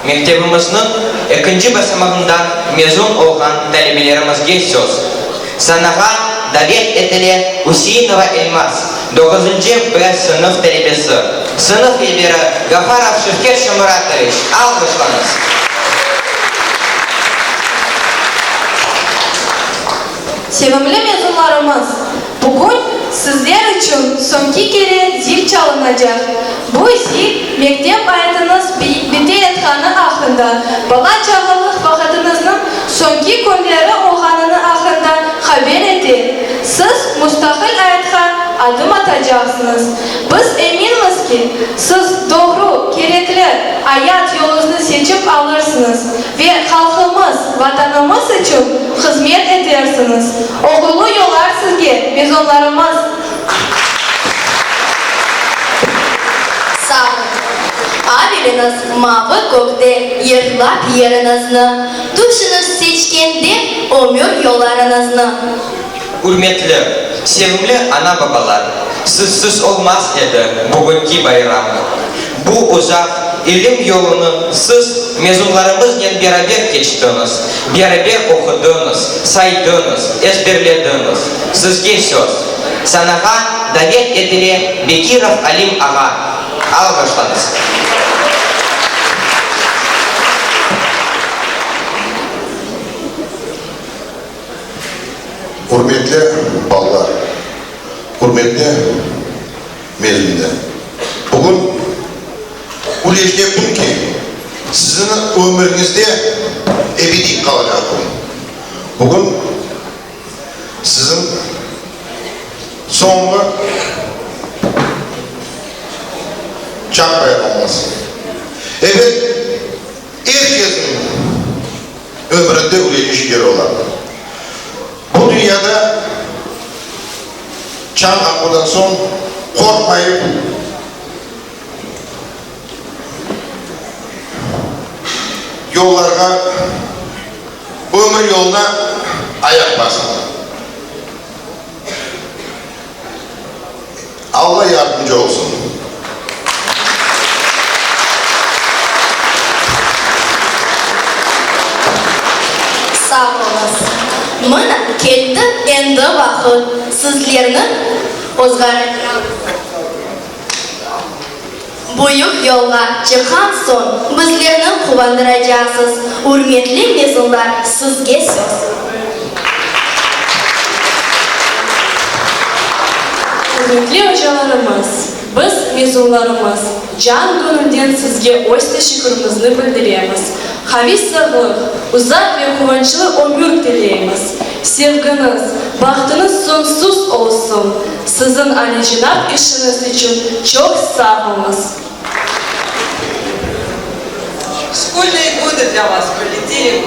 Mektebimizniñ ekinci basamağından mezun olğan talebelerimizge söz. Sanağa davet etile Üseinova Elmaz, doquzıncı B sınıf talebesi, sınıf reberi Gafarov Şevket Şamuratoviç, alğışlañız! Sevimli mezunlarımız, bugün sizler içün soñki kere zil çalınacaq. Bu zil mektep ayatıñız biteyatqanı aqqında, bala-çağalıq vaqıtıñıznıñ soñki künleri olğanını aqqında haber ete. Siz mustaqil ayatqa adım atacaqsıñız. Biz eminmiz ki, siz doğru, kerekli ayat yoluñıznı seçip alırsıñız ve halqımız, Vatanımız içün hızmet etersiñiz. Oğurlı yollar sizge, mezunlarımız! Sağ olun. Aveliñiz mavı kökte yırlap yeriñizni, Tüşüñiz seçkende ömür yollarıñıznı. Ürmetli, sevimli ana-babalar, sizsiz olmaz edi bugünki bayram. Bu uzaq ilim yolunı siz mezunlarımıznen beraber keçtiñiz, beraber oqudıñız, saydıñız, ezberlediñiz. Sizge söz. Sanağa davet etile Bekirov Alim ağa. Alğışlañız. Ürmetli balalar, ürmetli mezunlar! Bugün ülecek kün ki, siziñ ömüriñizde ebediy qalacaq kün. Bugün siziñ soñğı çañ bayramıñız. Ebet, er kesniñ ömründe ülecek işler ola. Bu dünyada çañ qaquvdan soñ qorqmayıp, yollarğa, ömür yoluna ayaq basıñ. Alla yardımcı olsun. Sağ oluñız. Mına, keldi endi vaqıt, sizlerni ozğaracağımız. Büyük yolğa çıqqan soñ bizlerni quvandıracaqsız. Ürmetli mezunlar, sizge söz. Ürmetli ocalarımız, biz, mezunlarımız, can-göñülden sizge öz teşekkürimizni bildiremiz. Qaviy sağlıq, uzaq ve quvançlı ömür tileymiz. Sevgiñiz, bahtıñız soñsuz olsun! Siziñ alicenap işiñiz içün çoq sağ oluñız! Школьные годы для вас пролетели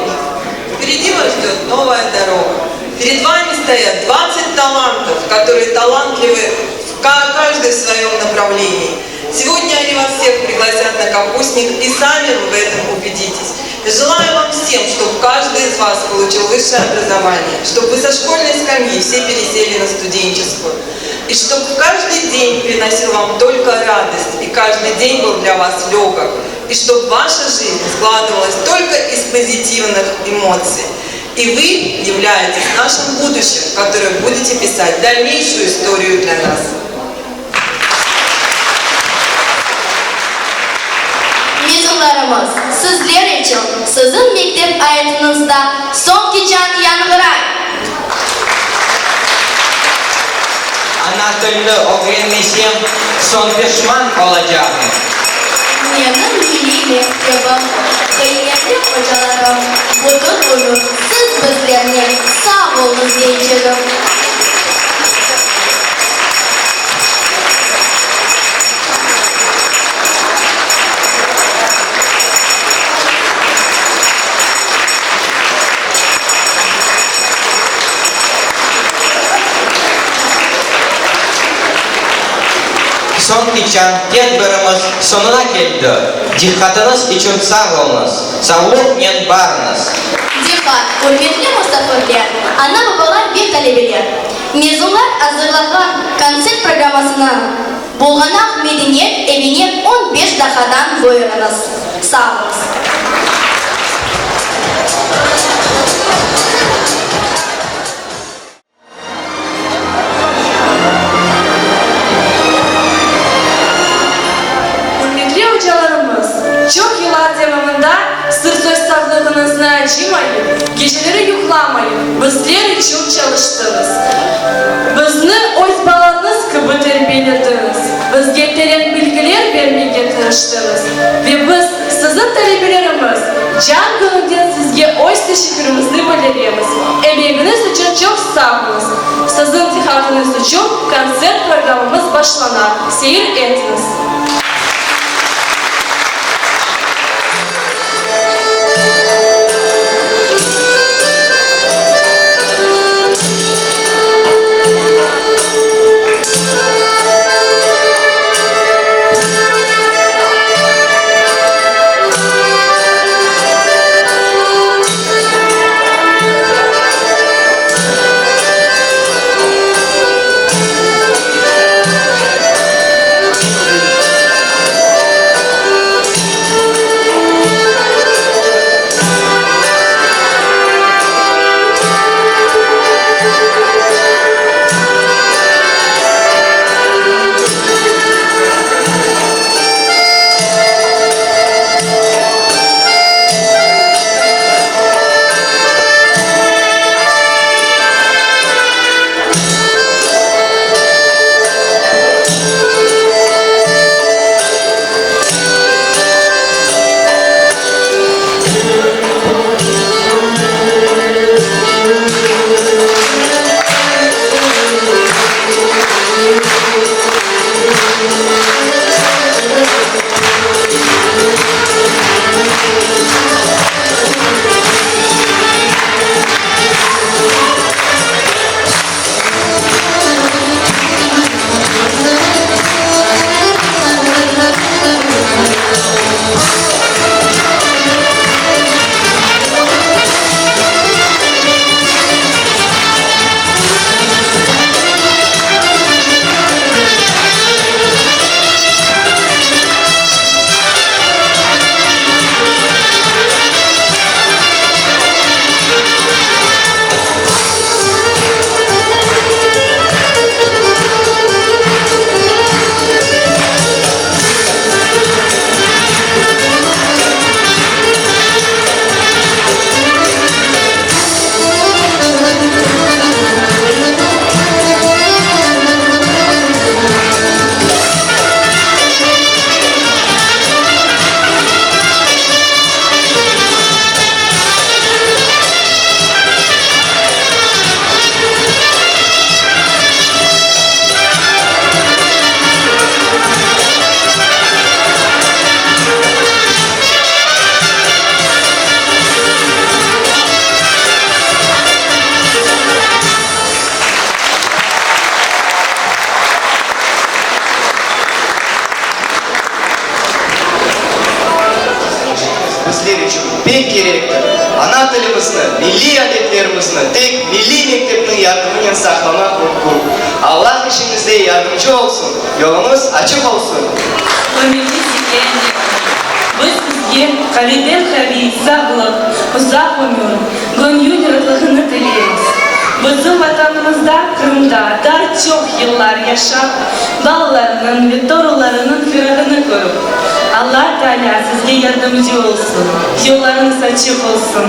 Впереди вас ждет новая дорога. Перед вами стоят 20 талантов, которые талантливы в каждый в своем направлении. Сегодня они вас всех пригласят на капустник, и сами вы в этом убедитесь. Желаю вам всем, чтобы каждый из вас получил высшее образование, чтобы вы со школьной скамьи все пересели на студенческую, и чтобы каждый день приносил вам только радость, и каждый день был для вас легок, и чтобы ваша жизнь складывалась только из позитивных эмоций. И вы являетесь нашим будущим, которое будете писать дальнейшую историю для нас. Mezunlarımız, sizler içün siziñ mektep ayatıñızda soñki çañ yañğıray! Ana tilni ögrenmesem, soñ peşman olacağım. Menim milliy mektebim, qıymetli ocalarım, bütün ömür siz bizlernen sağ oluñız deycegim. Soñki çañ tedbirimiz soñuna keldi. Diqqatıñız içün sağ oluñız. Sağlıqnen barıñız. Diqqat, ürmetli musafirler, ana-babalar ve talebeler! Mezunlar azırlağan kontsert programmasına Bulğanaq medeniyet evine on beş daqqadan buyurıñız. Sağ oluñız. Ürmetli ocalarımız, çoq yıllar devamında sırf öz sağlığıñıznı acımayıp, geceleri yuqlamayıp, bizler içün çalıştıñız. Bizni öz balañız kibi terbiyelediñiz, bizge teren bilgiler bermege tırıştıñız ve biz, siziñ talebelerimiz, can-göñülden sizge öz teşekkürimizni bildiremiz. Emegiñiz içün çoq sağ oluñız. Siziñ diqqatıñız içün kontsert programmamız başlana. Seyir etiñiz. Bizler içün. pek kerektir. Ana tilimizni, milliy adetlerimizni tek milliy mektepniñ yardımınen saqlamaq mümkün. Allah işiñizde yardımcı olsun, yoluñız açıq olsun! Ürmetli Zekiye Emetovna, biz sizge qaviyden-qaviy sağlıq, uzaq ömür, göñül ratlığını tileymiz. Bizim Vatanımızda, Qırımda daa çoq yıllar yaşap, balalarınıñ ve torunlarınıñ ferağını körip, Alla Taalâ sizge yardımcı olsun, yollarıñız açıq olsun.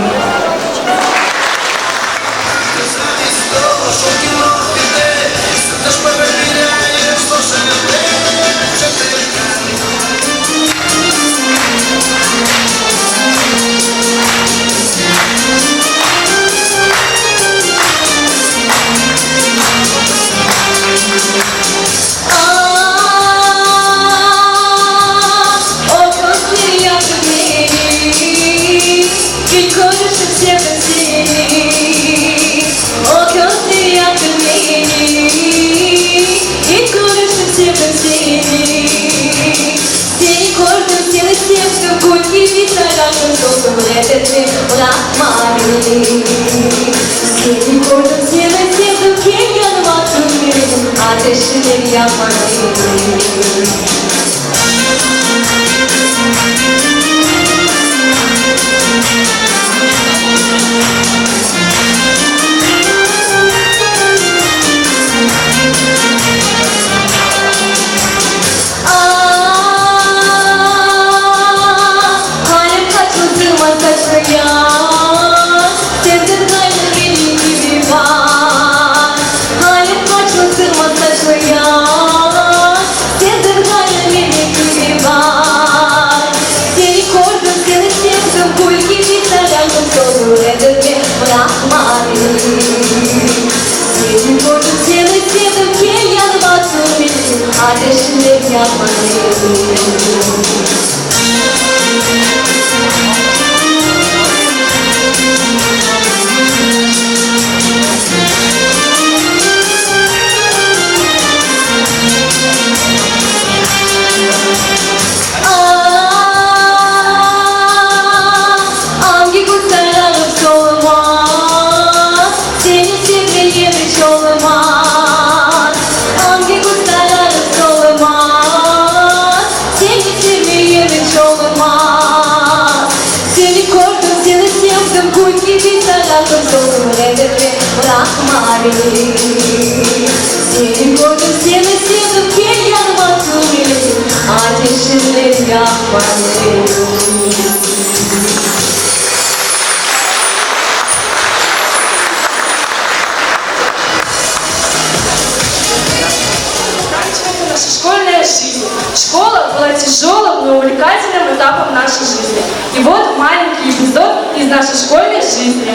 Заканчивается наша школьная жизнь. Школа была тяжелым, но увлекательным этапом нашей жизни. И вот маленький эпизод из нашей школьной жизни.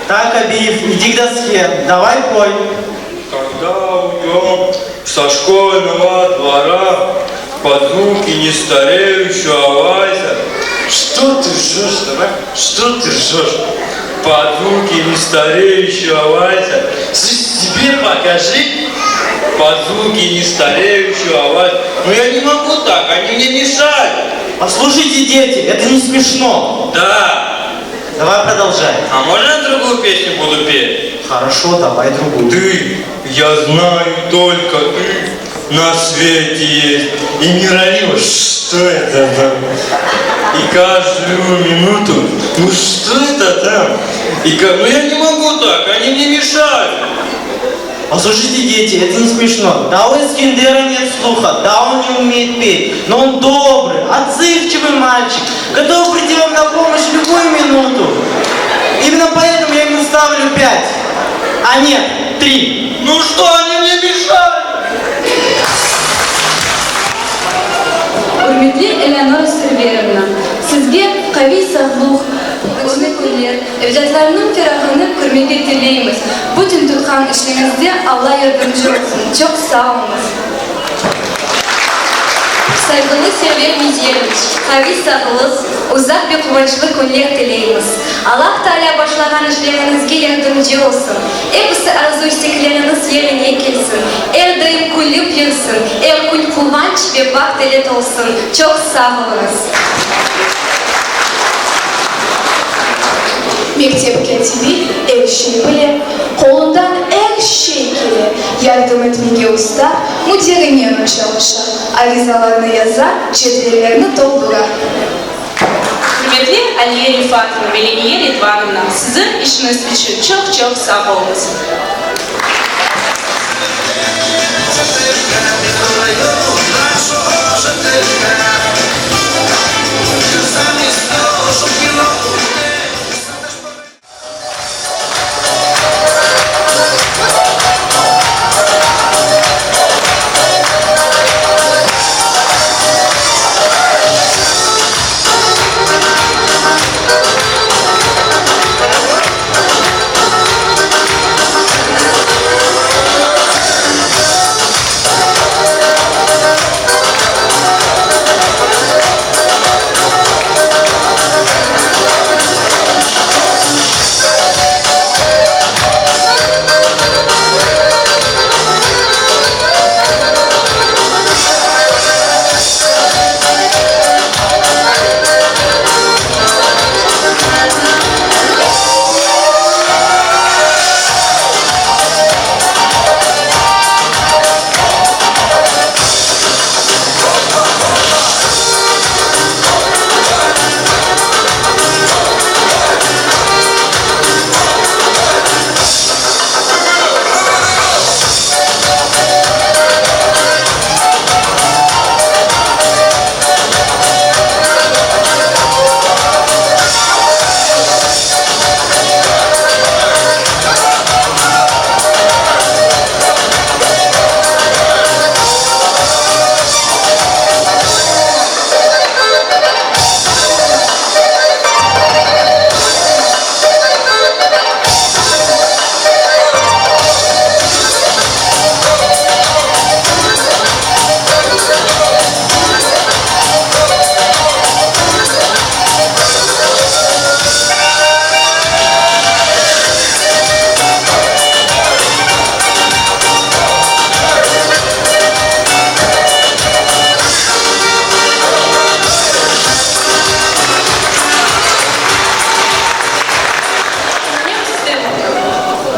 Так, Абиев, иди к доске, давай пой. Когда уйдем со школьного двора, под звуки нестареющего вальса. Что ты ржешь, давай? Что ты ржешь? Под звуки нестареющего вальса. Себе покажи. Под звуки нестареющего вальса. Но я не могу так, они мне мешают. Послушайте, дети, это не смешно. Да. Давай продолжай. А можно я другую песню буду петь? Хорошо, давай другую. Ты, я знаю только ты на свете есть. И Миралиева, что это там? И каждую минуту, ну что это там? И как, ну я не могу так, они мне мешают. Послушайте, дети, это не смешно. Да у Эскендера нет слуха, да он не умеет петь, но он добрый, отзывчивый мальчик, готов прийти вам на помощь в любую минуту. Именно поэтому я ему ставлю пять. А нет, три. Ну что они мне мешают? Ürmetli Eleonora Serverovna, sizge qaviy sağlıq, uzun künler, ecdatlarnıñ ferağını körmege tileymiz. Bütün tutqan işiñizde Alla yardımcı olsun. Çoq sağ oluñız! Sayğılı Server Mediyeviç, qaviy sağlıq, uzaq ve quvançlı künler tileymiz. Allah Taalâ başlağan işleriñizge yardımcı olsun, episi arzu-istekleriñiz yerine kelsin, er daim külip yürsün, er kün quvanç ve baht ile tolsun. Çoq sağ oluñız! Mektep kâtibi er şey bile, qolundan er şey kele, yardım etmege usta, müdirinen o çalışa, arizalarnı yaza, cedvellerni toldura. Ürmetli Aliye Refatovna ve Leniye Ridvanovna, siziñ işiñiz içün çoq-çoq sağ oluñız!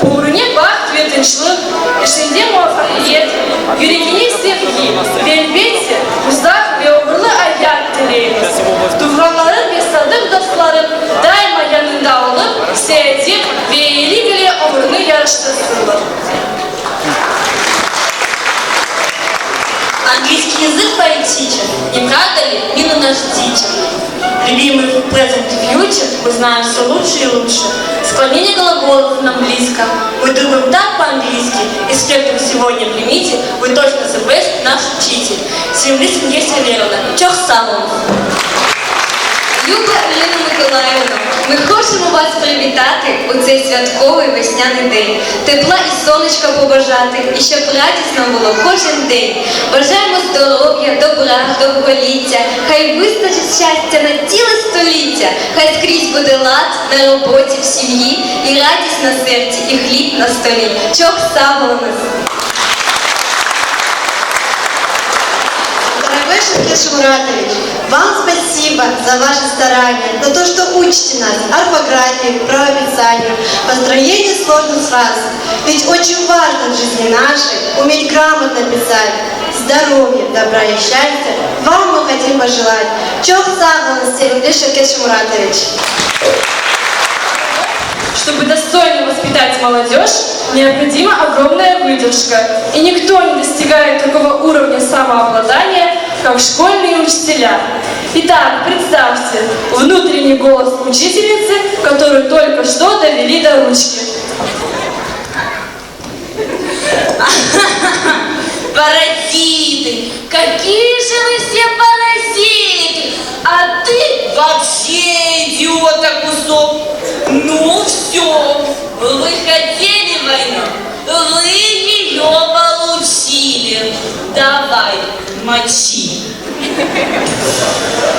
Ömrüne baht ve tınçlıq, işinde muvafaqiyet, yüregine sevgi ve, elbette, uzaq ve oğurlı ayat tileymiz. Tuvğanlarıñ ve sadıq dostlarıñ daima yanıñda olıp, seadet ve eyilik ile ömrüni yarıştırsınlar. Английский язык поэтичен, не правда ли, милый наш teacher? Любимый present и future мы знаем все лучше и лучше. Склонение глаголов нам близко. Мы думаем так по-английски. И спектр сегодня примите, вы точно the best наш учитель. Sevimli Simge Serverovna, çoq sağ oluñız! Люба Ірина Миколаївно, ми хочемо вас привітати у цей святковий весняний день, тепла і сонечка побажати, і щоб радісно було кожен день. Бажаємо здоров'я, добра, довголіття, хай вистачить щастя на ціле століття, хай скрізь буде лад на роботі в сім'ї, і радість на серці, і хліб на столі. Çoq sağ oluñız! Дорогой Шевкет Шумуратович, вам спасибо за ваши старания, за то, что учите нас орфографии, правописанию, построению сложных фраз. Ведь очень важно в жизни нашей уметь грамотно писать. Здоровья, добра и счастья вам мы хотим пожелать. Çoq sağ oluñız, sevimli Şevket Şumuratович. Чтобы достойно воспитать молодежь, необходима огромная выдержка. И никто не достигает такого уровня самообладания, как школьные учителя. Итак, представьте, внутренний голос учительницы, которую только что довели до ручки. Паразиты! Какие же вы все паразиты! А ты вообще идиота кусок! Ну все, вы хотели войну, вы ее получили. Давай, мочи.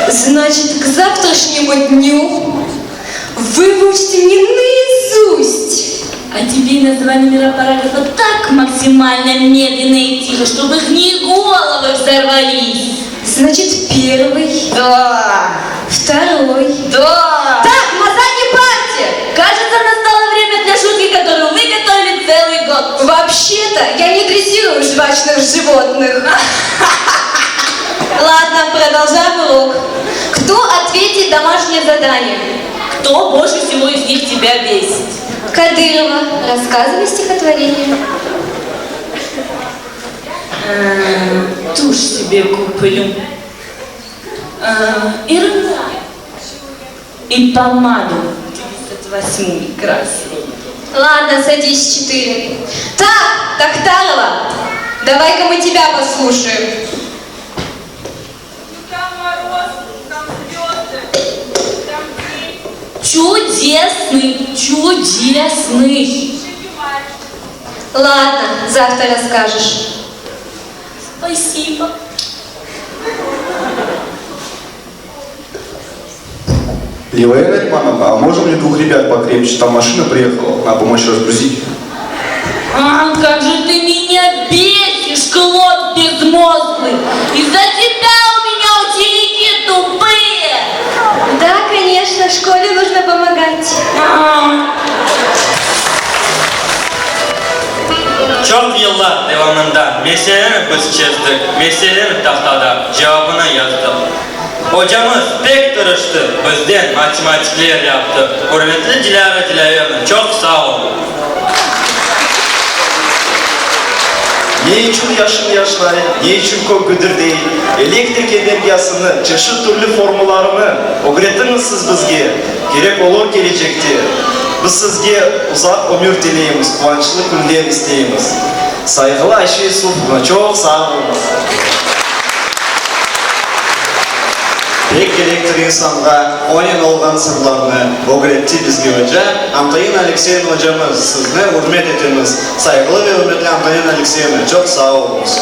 Значит, к завтрашнему дню вы выучите мне наизусть. А теперь называй номера параграфа так максимально медленно и тихо, чтобы их не головы взорвались. Значит, первый. Да. Второй. Да. Так, на задней парте. Кажется, настало время для шутки, которую мы готовили целый год. Вообще-то я не дрессирую жвачных животных. Ладно, продолжаем урок. Кто ответит домашнее задание? Кто больше всего из них тебя бесит? Кадырова, рассказывай стихотворение. Э, тушь себе куплю. Э, и румяна. И помаду 38 красную. Ладно, садись, четыре. Так, Тахтарова, давай-ка мы тебя послушаем. Чудесный, чудесный. Ладно, завтра расскажешь. Спасибо. Лилия Наримановна, а можно мне двух ребят покрепче? Там машина приехала, надо помочь разгрузить. А, как же ты меня бесишь, клоп безмозглый! Из-за тебя у меня ученики тупые! Да, конечно, в школе нужно помогать. Çoq yıllar devamında meseleni biz çezdik, meseleni tahtada cevabını yazdıq. Ocamız pek tırıştı, bizden matematikler yaptı. Ürmetli Dilâra Dilâverovna, çoq sağ oluñ! Ne içün yaşın yaşnay, ne içün kök güdürdey, elektrik energiyasını, çeşit türlü formularını ögretiñiz siz bizge, kerek olur kelecekte. Biz sizge uzaq ömür tileymiz, quvançlı künler isteymiz. Sayğılı Ayşe Yusufovna, çoq sağ oluñız! Pek kerektir insanğa onen olğan sırlarnı ögretti bizge oca, Antonina Alekseyevna ocamız, sizni ürmet etemiz. Sayğılı ve ürmetli Antonina Alekseyevna, çoq sağ oluñız!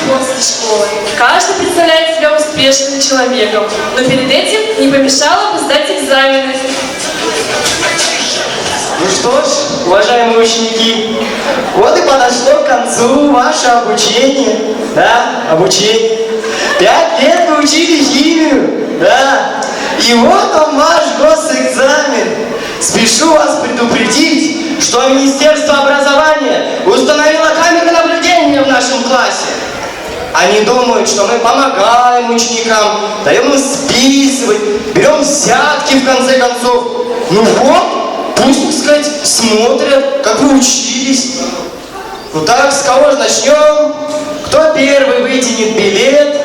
После школы. Каждый представляет себя успешным человеком, но перед этим не помешало бы сдать экзамены. Ну что ж, уважаемые ученики, вот и подошло к концу ваше обучение. Да, обучение. Пять лет вы учили химию, да. И вот он ваш госэкзамен. Спешу вас предупредить, что Министерство образования установило камеры наблюдения в нашем классе. Они думают, что мы помогаем ученикам, даем им списывать, берем взятки в конце концов. Ну вот, пусть, так сказать, смотрят, как вы учились. Ну так, с кого же начнем? Кто первый вытянет билет?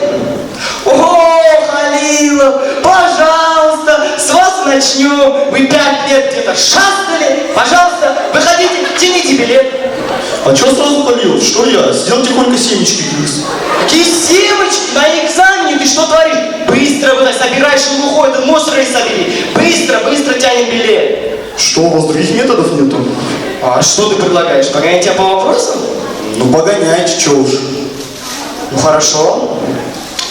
О, Халилов, пожалуйста, с вас начнем. Вы пять лет где-то шастали. Пожалуйста, выходите, тяните билет. А чё сразу Халилов? Что я? Сидел тихонько семечки грыз. Какие семечки на экзамене? Ты что творишь? Быстро вынось, собирай шелуху, этот мусор и собери. Быстро, быстро тянем билет. Что, у вас других методов нету? А что ты предлагаешь? Погонять тебя по вопросам? Ну погоняйте, чё уж. Ну хорошо.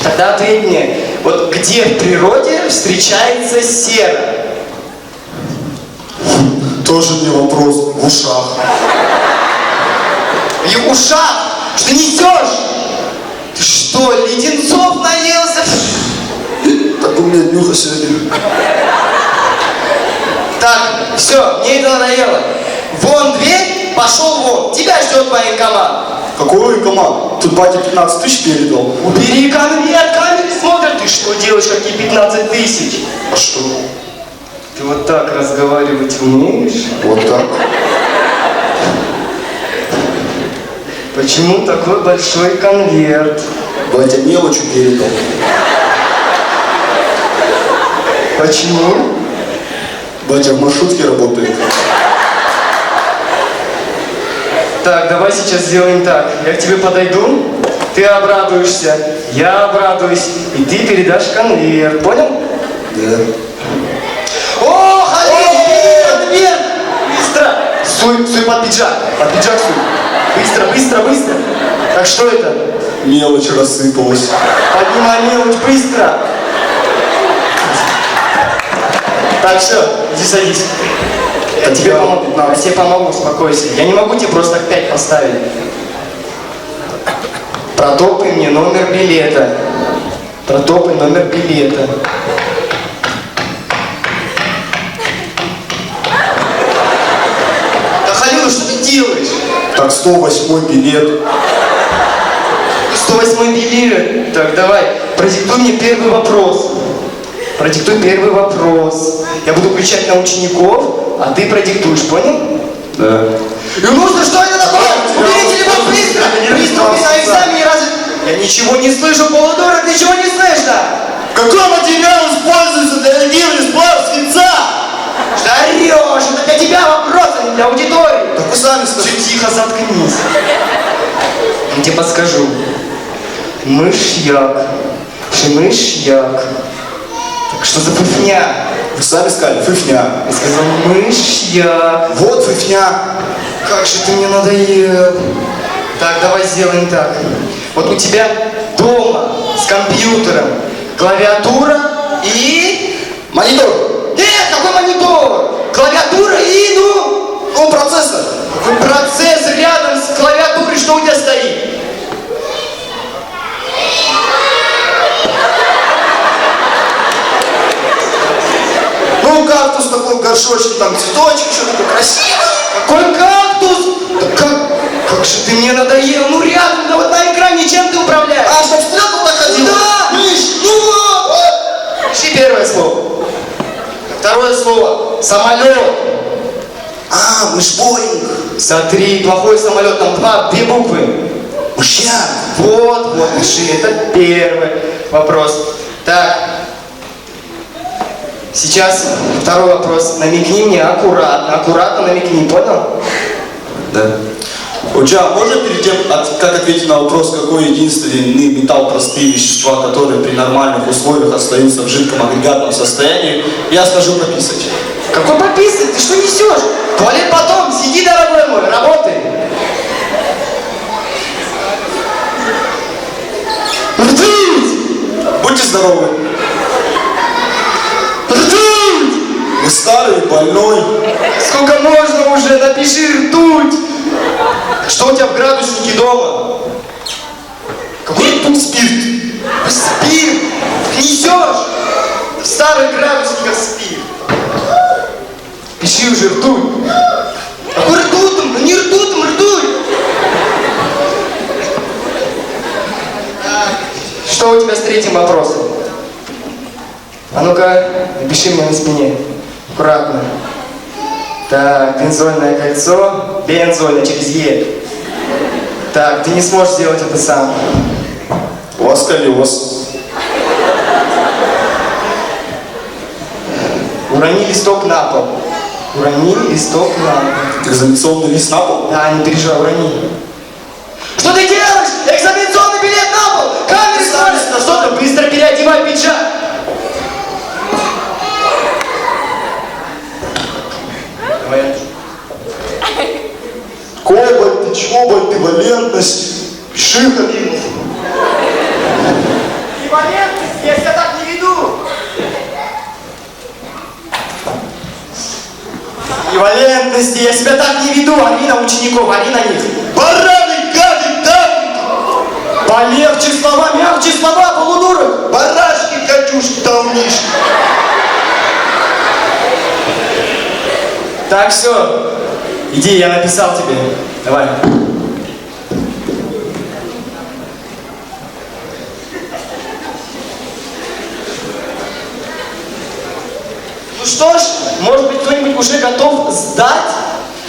Тогда ответь мне, вот где в природе встречается сера? Тоже мне вопрос в ушах. И ушах! Что несешь? Ты что, леденцов наелся? Так у меня днюха сегодня. Так, все, мне это надоело. Вон дверь, пошел вон. Тебя ждет военкомат. Какой военкомат? Тут батя 15 тысяч передал. Убери конверт, камеры смотрят. Ты что делаешь, какие 15 тысяч? А что? Ты вот так разговаривать умеешь? Вот так. Почему такой большой конверт? Батя мелочью передал. Почему? Батя в маршрутке работает. Так, давай сейчас сделаем так. Я к тебе подойду, ты обрадуешься, я обрадуюсь, и ты передашь конверт. Понял? Да. О, Халил, бери конверт! Быстро! Суй, суй под пиджак, под пиджак суй. Быстро, быстро, быстро. Так что это? Мелочь рассыпалась. Поднимай мелочь, быстро! Так, все, иди садись. Я тебе помогу, я тебе помогу, успокойся. Я не могу тебе просто так 5 поставить. Протопай мне номер билета. Протопай номер билета. Да, Халилов, что ты делаешь? Так, 108 билет. 108 билет. Так, давай, продиктуй мне первый вопрос. Продиктуй первый вопрос. Я буду кричать на учеников, а ты продиктуешь, понял? Да. И нужно, что это такое? Убери телефон быстро! Быстро убери на экзамене, разве... Я ничего не слышу, полудурок, ничего не слышно! Какой материал используется для легирования сплава свинца? Что орешь? Это для тебя вопрос, а не для аудитории. Так вы сами скажите. Тихо, заткнись. Я тебе подскажу. Мышьяк. Мышьяк. Так что за фуфня? Вы сами сказали, фуфня. Я сказал мышьяк. Вот фуфня. Как же ты мне надоел. Так, давай сделаем так. Вот у тебя дома с компьютером клавиатура и... Монитор. Нет, какой монитор? Клавиатура и, ну... Ну, процессор. Какой процессор рядом с клавиатурой, что у тебя стоит? Ну, кактус такой в горшочке, там цветочек, что такое красивое. Какой кактус? Да как, как же ты мне надоел? Ну рядом, да вот на экране чем ты управляешь? А, чтоб стрелка туда ходила? Да! Мышь! Ну вот! Пиши первое слово. Второе слово. Самолет. А, мышь Боинг. Смотри, плохой самолет, там два, две буквы. Мышьяк. Вот, вот, пиши. Это первый вопрос. Так. Сейчас второй вопрос. Намекни мне аккуратно, аккуратно намекни, понял? Да. Оджа, можно перед тем, от- как ответить на вопрос, какой единственный металл простые вещества, которые при нормальных условиях остаются в жидком агрегатном состоянии, я скажу прописать. Какой пописать? Ты что несешь? Туалет потом, сиди, дорогой мой, работай. Ртуть! Будьте здоровы. Ртуть! Вы старый, больной. Сколько можно уже? Напиши ртуть! Что у тебя в градуснике дома? Какой тут спирт? Спирт! Несешь! В старых градусниках спирт. Пиши уже ртуть. Какой ртутом? Ну не ртутом, ртуть! Так, Что у тебя с третьим вопросом? А ну-ка, напиши мне на спине. Аккуратно. Так, бензольное кольцо. Бензольное через Е. Так, ты не сможешь сделать это сам. У вас колес. Урони листок на пол. Урони листок на пол. Экзаменационный лист на пол? Да, не переживай, урони. Что ты делаешь? Экзаменационный билет на пол! Камеры смотрят! Что ты? Быстро переодевай пиджак! Давай. Кобальт, чобальт, валентность. Пиши, Халимов. Валентность, я себя так не веду! И валентности, я себя так не веду! Ори на учеников, ори на них! Бараны, гады, давники! Полегче слова, мягче слова, полудурок! Барашки, катюшки, долнишки. Так, все. Иди, я написал тебе. Давай. Ну что ж, может быть, кто-нибудь уже готов сдать?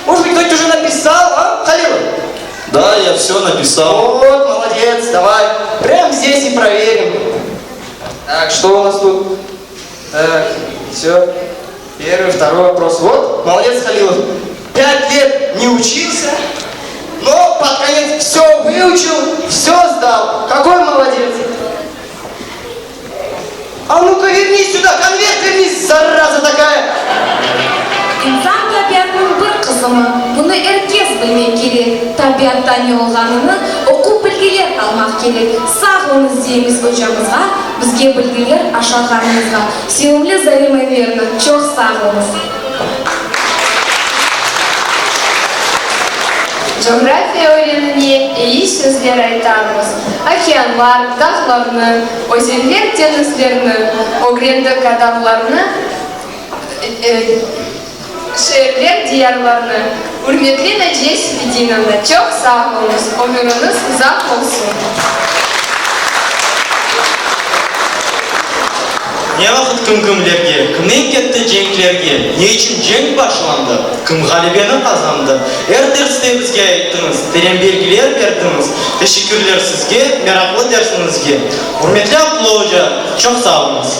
Может быть, кто-нибудь уже написал, а, Халилов? Да, я все написал. Вот, молодец, давай. Прямо здесь и проверим. Так, что у нас тут? Так, все. Первый, второй вопрос. Вот, молодец, Халилов. Пять лет не учился, но под конец все выучил, все сдал. Какой молодец. А ну-ка верни сюда, конверт верни, зараза такая. İnsan tabiatınıñ bir qısımı, bunı er kes bilmek kerek. Tabiatta ne olğanını oqup bilgiler almaq kerek. Sağ oluñız deymiz ocamızğa, bizge bilgiler aşatqanıñızğa. Sevimli Zarema Enverina, çoq sağ oluñız! Coğrafiya öğrenine eyi sözler aytamız. Okeanlar, dağlarnı, özenler, deñizlerni ögrendik adamlarnı, şeerler, diyarlarnı. Ürmetli Naciye Sefedinovna, çoq sağ oluñız, ömüriñiz uzaq olsun! Ne vaqıt kim kimlerge, kimnen ketti cenklerge, ne içün cenk başlandı, kim ğalebeni qazandı, er derste bizge ayttıñız, teren belgiler berdiñiz. Teşekkürler sizge, meraqlı dersiñizge. Ürmetli Abdulla oca, çoq sağ oluñız.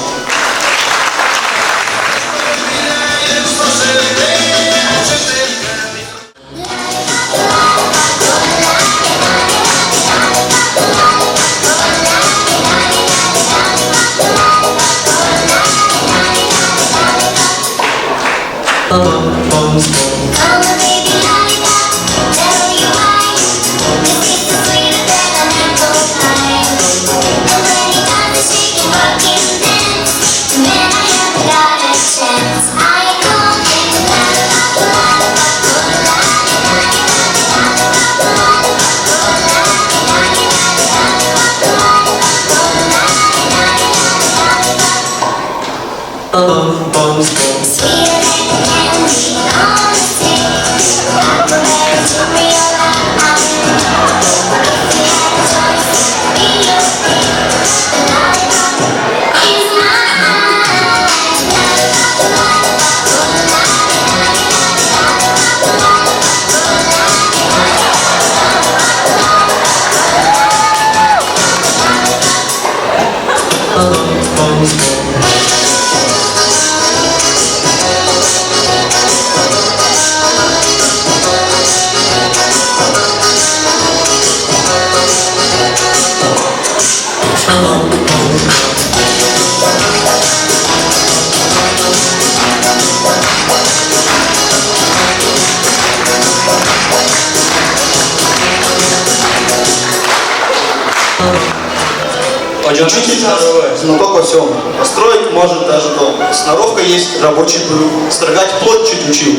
Учитель наш знаток во всем. Построить может даже дом. Сноровка есть, рабочий был. Строгать плоть чуть учил.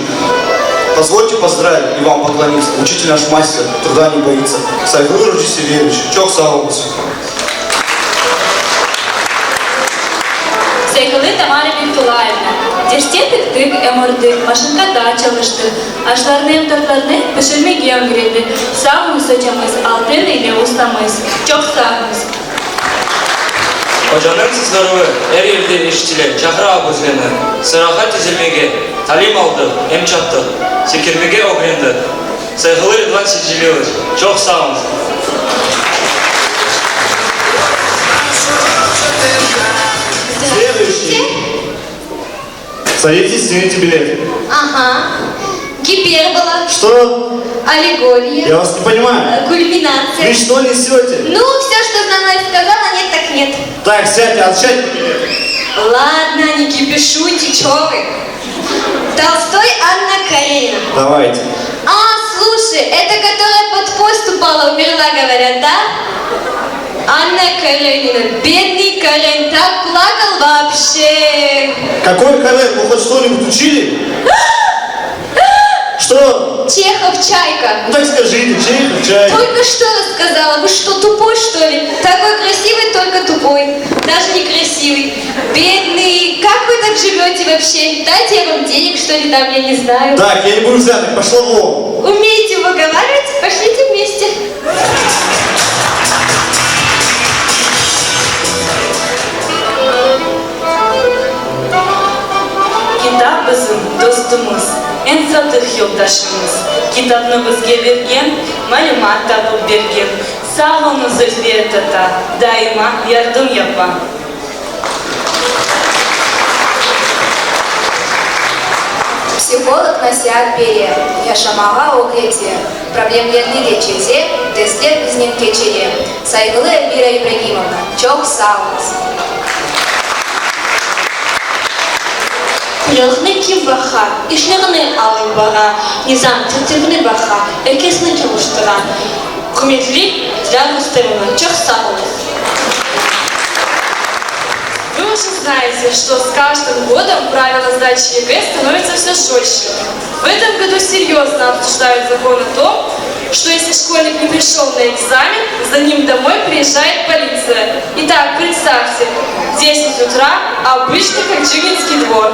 Позвольте поздравить и вам поклониться. Учитель наш мастер, труда не боится. Сайгур Ручисевич, Чок Саумус. Sayğılı Tamara Meftulayevna, derste tiktik em ördik, maşinkada çalıştıq, aşlarnı em tortlarnı pişirmege ögrendik. Sağ oluñız, ocamız, altın ile ustamız. Çoq sağ oluñız. Ocanıñ sızğıruvı er yerde eşitile, çağıra bizlerni sırağa tizilmege. Talim aldıq, em çaptıq, sekirmege ögrendik. Sayğılı Ridvan Seytceliloviç, çoq sağ oluñız! Следующий. Садитесь, снимите билет. Ага. Гипербола. Что? Аллегория. Я вас не понимаю. Э, кульминация. Вы что несете? Ну, все, что знала и сказала, нет так нет. Так, сядьте, отсядьте билет. Ладно, не кипишуйте, чё вы. Толстой Анна Каренина. Давайте. А, слушай, это которая под поезд упала, умерла, говорят, да? Анна Каренина. Бедный Карен так плакал вообще. Какой Карен? Вы хоть что-нибудь учили? Что? Чехов, Чайка. Ну так скажите, Чехов, Чайка. Только что рассказала. Вы что, тупой, что ли? Такой красивый, только тупой. Даже не красивый. Бедный. Как вы так живете вообще? Дайте я вам денег, что ли, дам, я не знаю. Так, я не буду взяток, пошла вон. Умеете выговаривать? Пошлите вместе. Kitap bizim dostumız, eñ sadıq yoldaşımız. Kitapnı bizge bergen, malümat tapıp bergen. Sağ oluñız, Zulfiya tata, daima yardım yapa. Psiholog nasiat bere, yaşamağa ögrete, problemlerni de çeze, testler biznen keçire. Sayğılı Elvira İbragimovna, çoq sağ oluñız! Qocalıqnı kim baqa, işlerini alıp bara, nizam, tertibini baqa, er kesni çalıştıra. Ürmetli Dilâra Rustemovna, çoq sağ oluñız! Вы уже знаете, что с каждым годом правила сдачи ЕГЭ становятся все жестче. В этом году серьезно обсуждают закон о том, что если школьник не пришел на экзамен, за ним домой приезжает полиция. Итак, представьте, 10 утра, обычный Кольчугинский двор.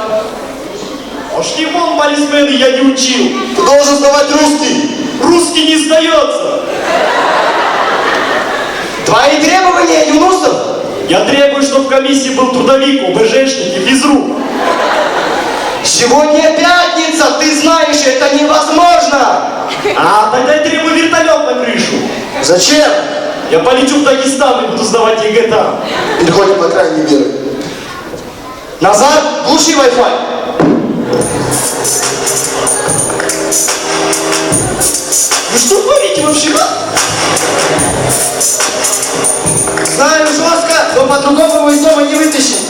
Пошли вон, полисмены, я не учил. Ты должен сдавать русский. Русский не сдается. Твои требования, Юнусов? Я требую, чтобы в комиссии был трудовик, ОБЖшник и физрук. Сегодня пятница, ты знаешь, это невозможно. А, тогда я требую вертолет на крышу. Зачем? Я полечу в Дагестан и буду сдавать ЕГЭ там. Переходим на крайние меры. Назар, глуши Wi-Fi. Вы что творите вообще, а? Знаю жестко, но по-другому его из дома не вытащить.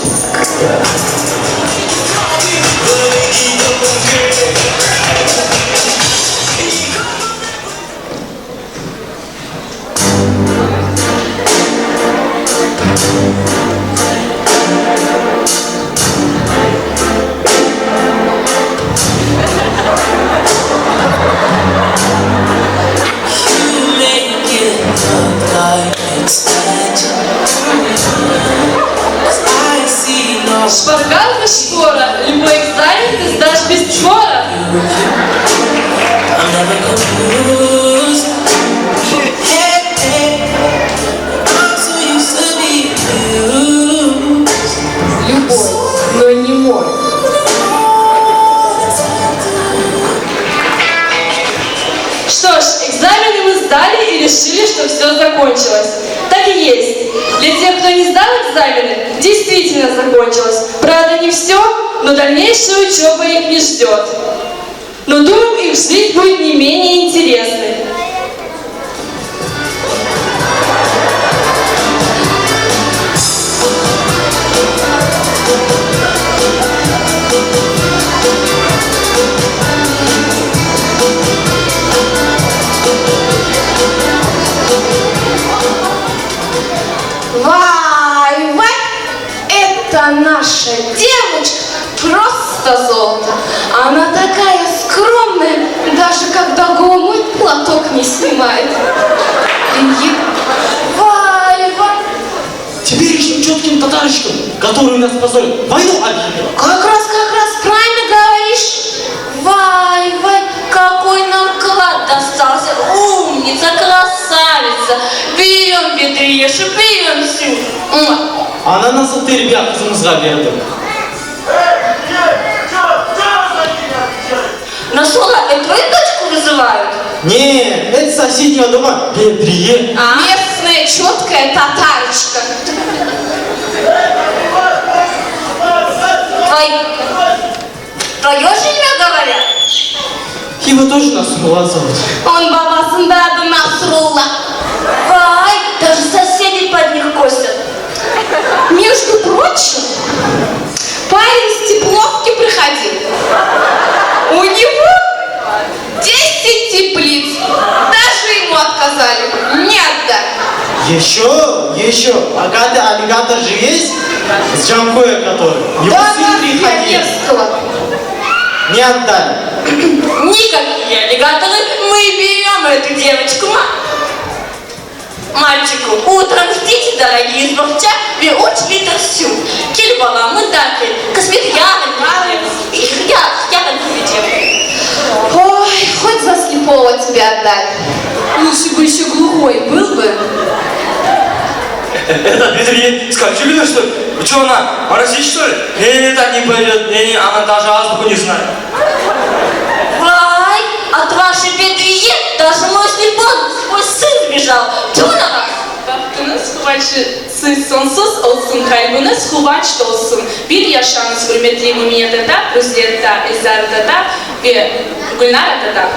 Шпаргалка шпора, любой экзамен ты сдашь без чмора. Любой, но не мой. Что ж, экзамены мы сдали и решили, что все закончилось. Так и есть. Для тех, кто не сдал экзамены, действительно закончилось. Правда, не все, но дальнейшая учеба их не ждет. Но думаем, их жизнь будет не менее интересной. Вай, вай, это наша девочка просто золото. Она такая скромная, даже когда голову платок не снимает. Вай, вай. Теперешним четким татарочкам, который нас позорит, войну объявила. Как раз, как раз, правильно говоришь. Вай, вай, какой нам клад достался. Умница, красавица. Берем Бедриешу, берем всю. Ana nasıl terbiye qızımızğa berdi? Насула, это твою дочку вызывают? Не, это соседнего дома Бедрие. Местная четкая татарочка. Твой... Твое же имя говорят? Его тоже Насрулла зовут. Onıñ babasınıñ da adı Насрулла. Вай, даже соседи под них косят. Между прочим, парень с Тепловки приходил. У него 10 теплиц. Даже ему отказали. Не отдали. Еще, еще, богатый аллигатор же есть? С Джанкоя который. Его Да, сын да, приходил. Пионерского. Не отдали. Никакие аллигаторы, мы берем эту девочку. Ма- Мальчику, утром ждите, дорогие, из bağça ve üç litr süt. Kel balam, mında kel. Qısmet yarın, yarın keleceğim. Ой, хоть за слепого тебя отдали. Лучше бы еще глухой был бы. Это Бедрие, скажи, что ли? Вы что, она, паразит, что ли? Не-не, так не пойдет. Не-не, она даже азбуку не знает. Vay, от вашей Бедрие даже мой слепой свой сын сбежал. Тьфу на вас! Bahtıñız quvançsız soñsuz olsun, qalbiñiz quvanç tolsun. Bir yaşañız ürmetli Mümine tata, Ruziye tata, Elzara tata ve Gülnara tata.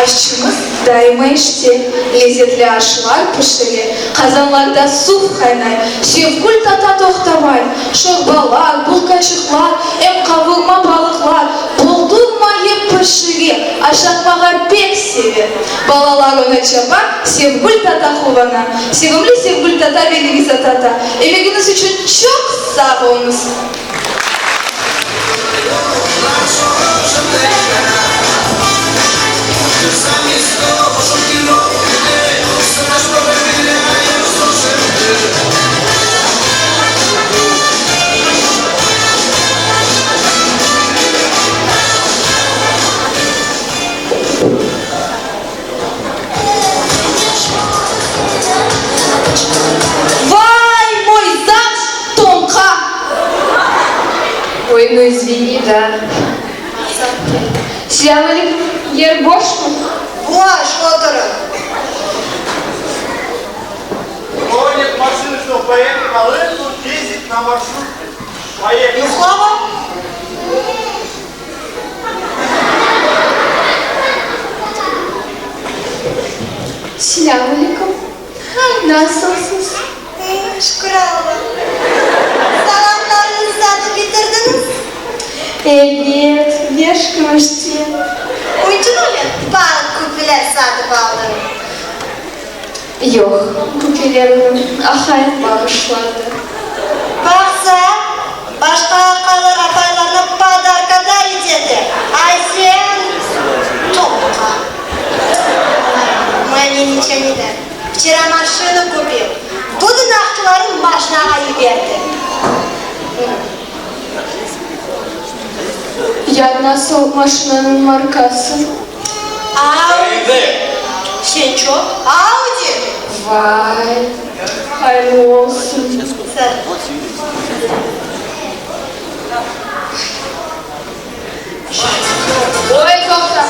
Aşçımız daima işte, lezetli aşlar pişire, qazanlarda suv qaynay, Sevgül tata toqtamay, şorbalar, bulkaçıqlar, em qavurma balıqlar boldurmayıp pişire, aşatmağa pek seve. Balalar oña çapa, Sevgül tata quvana. Sevimli Sevgül tata ve Leviza tata, emegiñiz içün çoq sağ oluñız! Ой, ну извини, да. Selâm aleyküm, yer boşmı? Boş, oturıñ. У кого нет машины, чтобы поехать на Ленту, ездить на маршрутке. Поехали. Yuqlama. Selâm aleyküm. Nasılsız? Şükür Alla. Salamlarnı satıp bitirdiñiz? Ebet, beş kümüşten. Onıñ içün öyle küpeler satıp aldıñ. Yoq, küpelerni aqayım bağışladı. Baqsa, başqa aqaylar apaylarına подарка дарить ete. A sen toqta. Мне ничего не дали. Вчера машину купил. Bütün aqçalarını maşinağa yiberdi. Ya nasıl maşinanıñ markası? Ауди. Sen çoq? Ауди. Vay, hayırlı olsun. Sağ. Oy, toqta.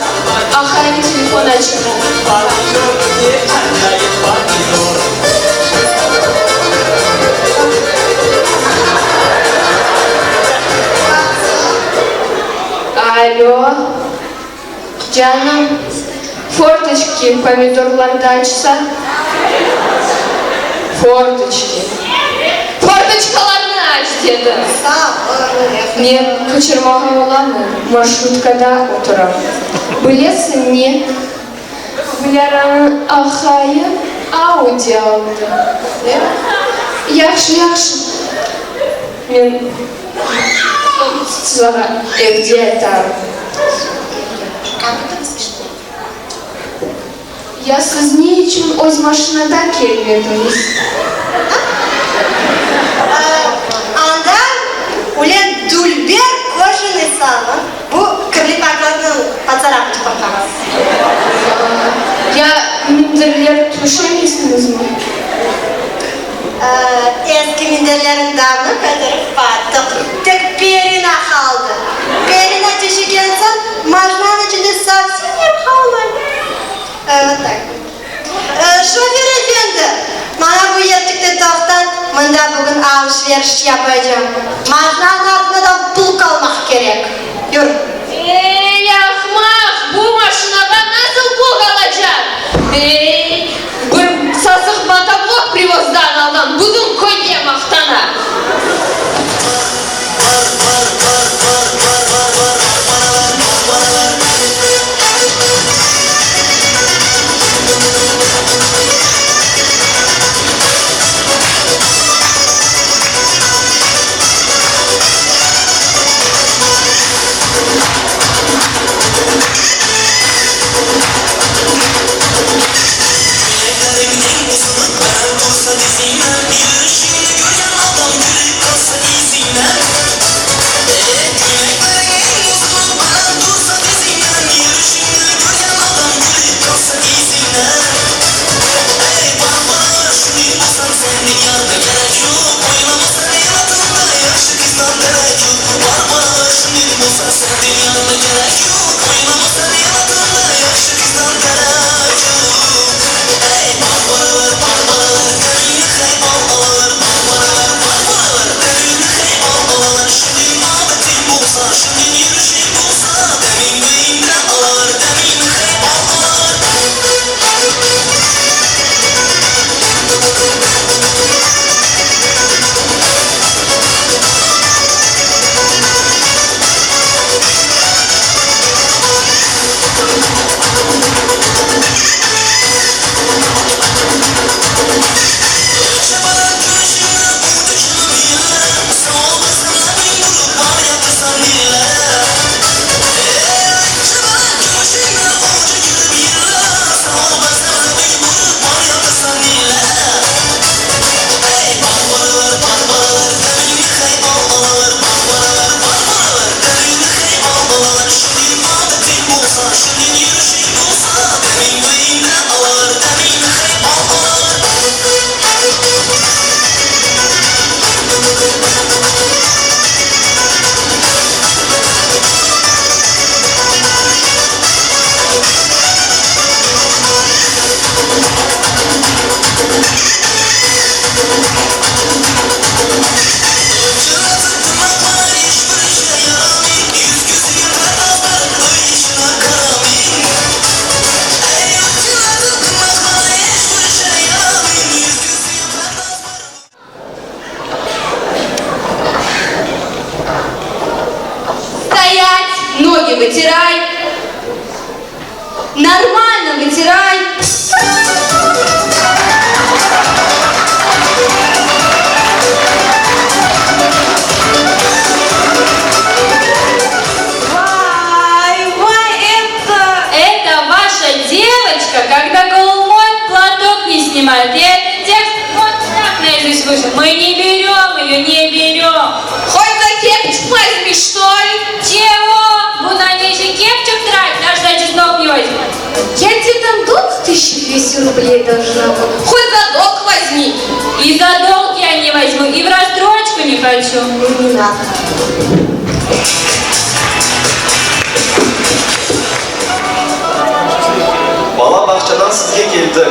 Aqayım telefon açtı. Alo. Canım, форточки pomidorlarda açsa? Форточки. Fortoçkalarnı aç dedim. Men qaçırmağa olamayım, marşrutkada oturam. Bilesiñ ne? Gulâranıñ aqayı Audi aldı. Yahşı, yahşı. Men saña evde aytarım. Ya siz ne içün öz maşinada kelmediñiz? Anda öyle dülber кожаный салон. Bu kirli paltonıñ поцарапать qorqamız. Ya minderler töşemeysiñizmi? Eski minderlerni давно köterip attıq. Tek perina qaldı. Perina töşegen soñ maşinanıñ içinde совсем yer qalmay. Вот так. Şofer efendi, maña bu yerçikte toqtat, mında bugün alış-veriş yapacağım. Maşinanıñ artına da plug almaq kerek. Yür. Ey, ahmaq, bu maşinağa nasıl plug alacaq? Ey, bir sasıq motoblok Привozdan alğan, bütün köyge maqtana. Вытирай. Нормально вытирай. Vay, vay, это... Это ваша девочка, когда голову моет, платок не снимает. Я этот текст вот так наизусть выучила. Мы не берем ее, не берем. Хоть за кепочку возьми, что ли? Чего? Буна нече кепчик трать, даже за чеснок не возьму. Я тебе там долг 1200 рублей должна была. Хоть за долг возьми. И за долг я не возьму, и в рассрочку не хочу. Ну, не надо. Bala bağçadan sizge keldik,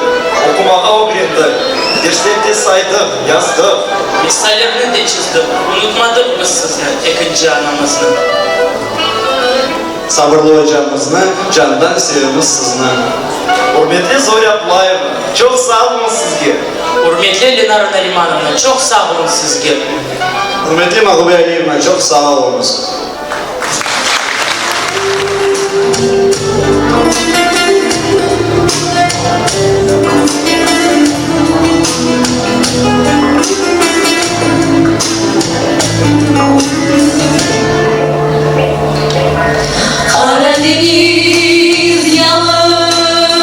oqumağa ögrendik, derslerde saydıq, yazdıq. Misallerni de çizdik, unutmadıq biz sizni, ekinci anamıznı. Sabırlı ocamıznı, candan sevemiz sizni. Ürmetli Zorya Abdullayevna, çoq sağ oluñız sizge. Ürmetli Lenara Narimanovna, çoq sağ oluñ sizge. Ürmetli Mağlube Aliyevna, çoq sağ oluñız. Qara deñiz yalısında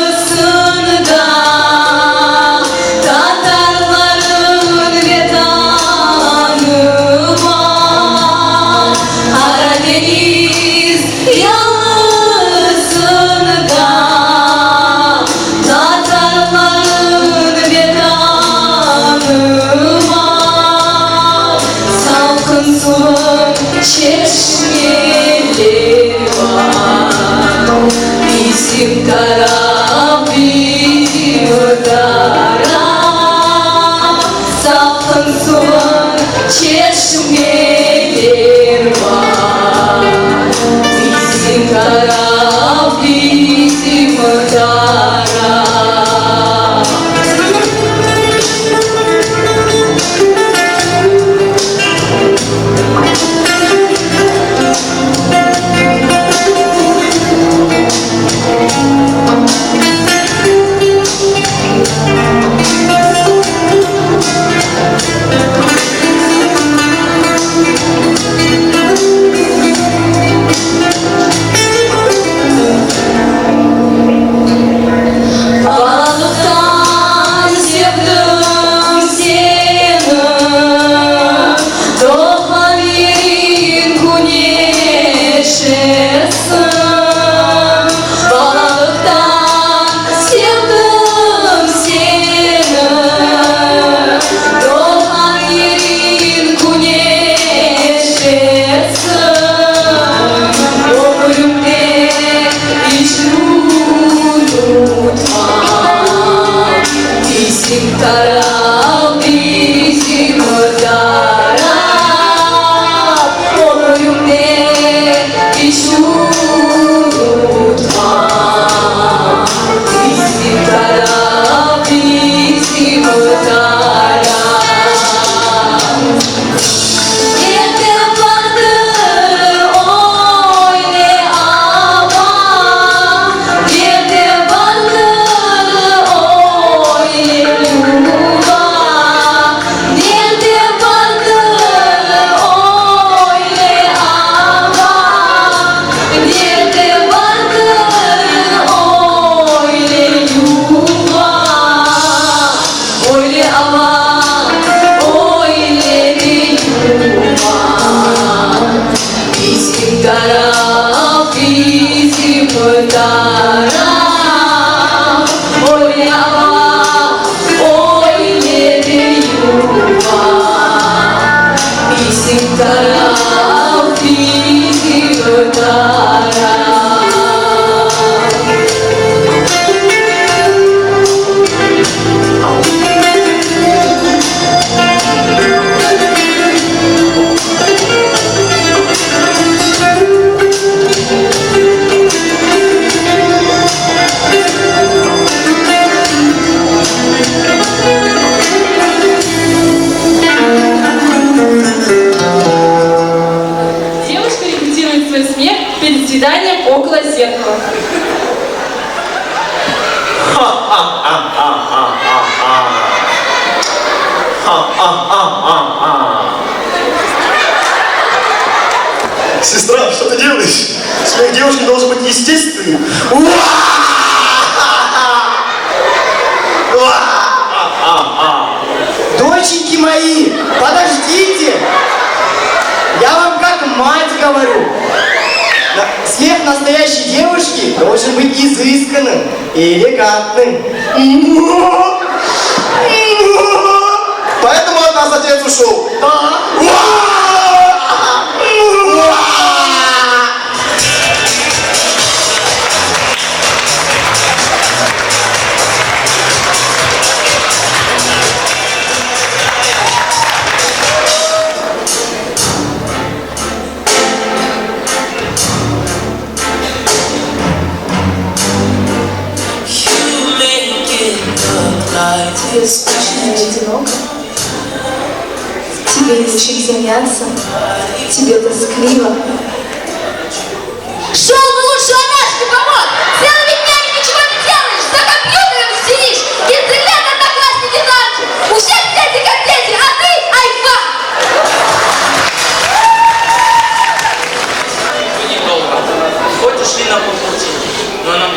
Tatarlarnıñ vetanı bar. Qara deñiz yalısında Tatarlarnıñ vetanı. А-а-а-а-а. Сестра, что ты делаешь? Смех девушки должен быть естественным. Доченьки мои, подождите! Я вам как мать говорю. На- Смех настоящей девушки должен быть изысканным и элегантным. Поэтому от нас отец ушел. Да. Тебе скучно и одиноко. Тебе нечем заняться. Тебе тоскливо. Шел бы лучше Анашке помог! Целыми днями ничего не делаешь, за компьютером сидишь, интернет одноклассники замки! У всех дети как дети, а ты айфан! Мы недолго. Хоть и шли на полпути, но нам,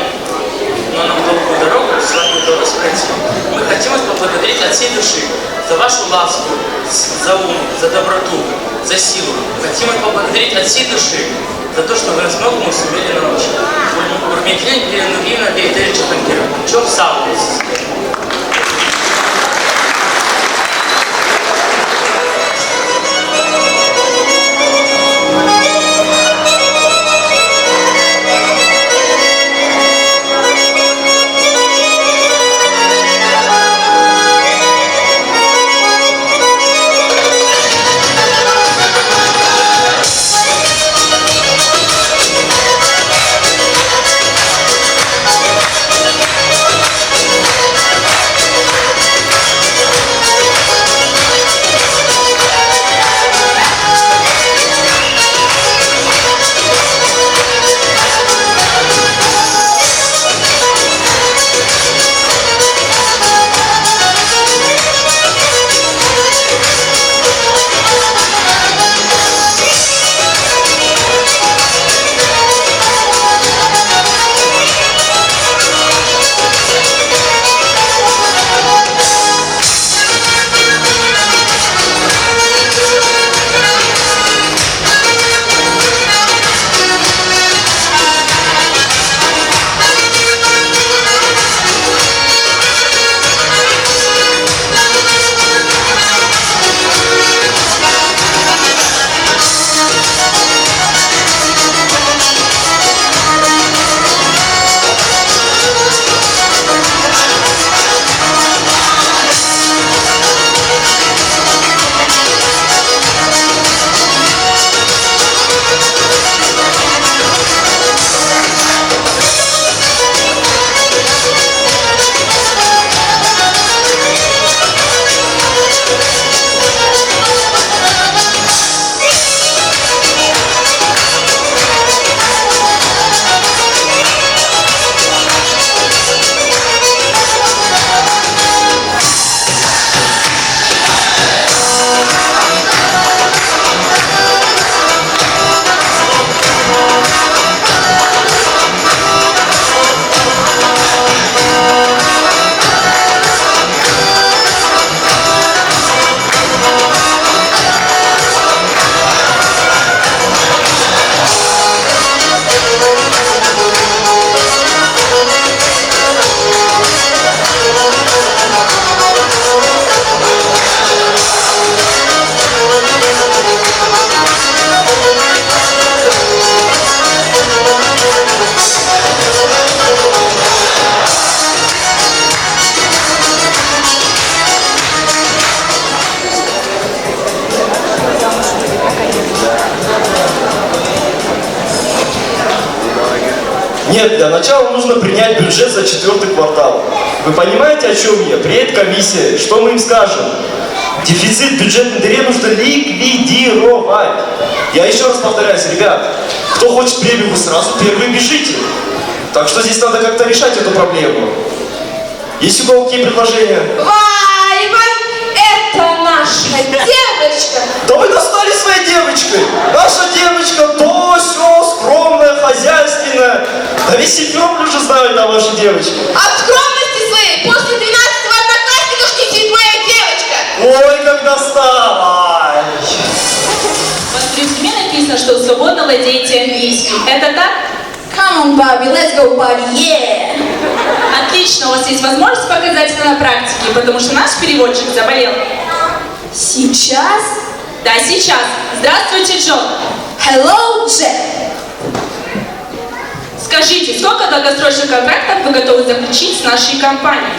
но нам долгую дорогу с вами удалось пройти. Мы хотим вас поблагодарить от всей души за вашу ласку, за ум, за доброту, за силу. Хотим вас поблагодарить от всей души за то, что вы нас многому сумели научить. Ürmetli Nurina ve Edel Cihangirov, çoq sağ oluñ sizge. Нет, для начала нужно принять бюджет за четвертый квартал. Вы понимаете, о чем я? Приедет комиссия, что мы им скажем? Дефицит бюджетной дыре нужно ликвидировать. Я еще раз повторяюсь, ребят, кто хочет премию, вы сразу первые бежите. Так что здесь надо как-то решать эту проблему. Есть у кого какие предложения? Vay, vay! Это наша девочка! Да вы достали своей девочкой! Наша девочка то, сё, скромная, хозяйственная. Да весь Симферополь уже знает о вашей девочке. От скромности своей после 12 одноклассника сидит моя девочка! Ой, как достала! Ай. У вас в резюме написано, что вы свободно владеете английским. Это так? Come on, Bobby, let's go party, yeah! Отлично, у вас есть возможность показать это на практике, потому что наш переводчик заболел. Сейчас? Да, сейчас. Здравствуйте, Джон. Hello, Jack. Скажите, сколько долгосрочных контрактов вы готовы заключить с нашей компанией?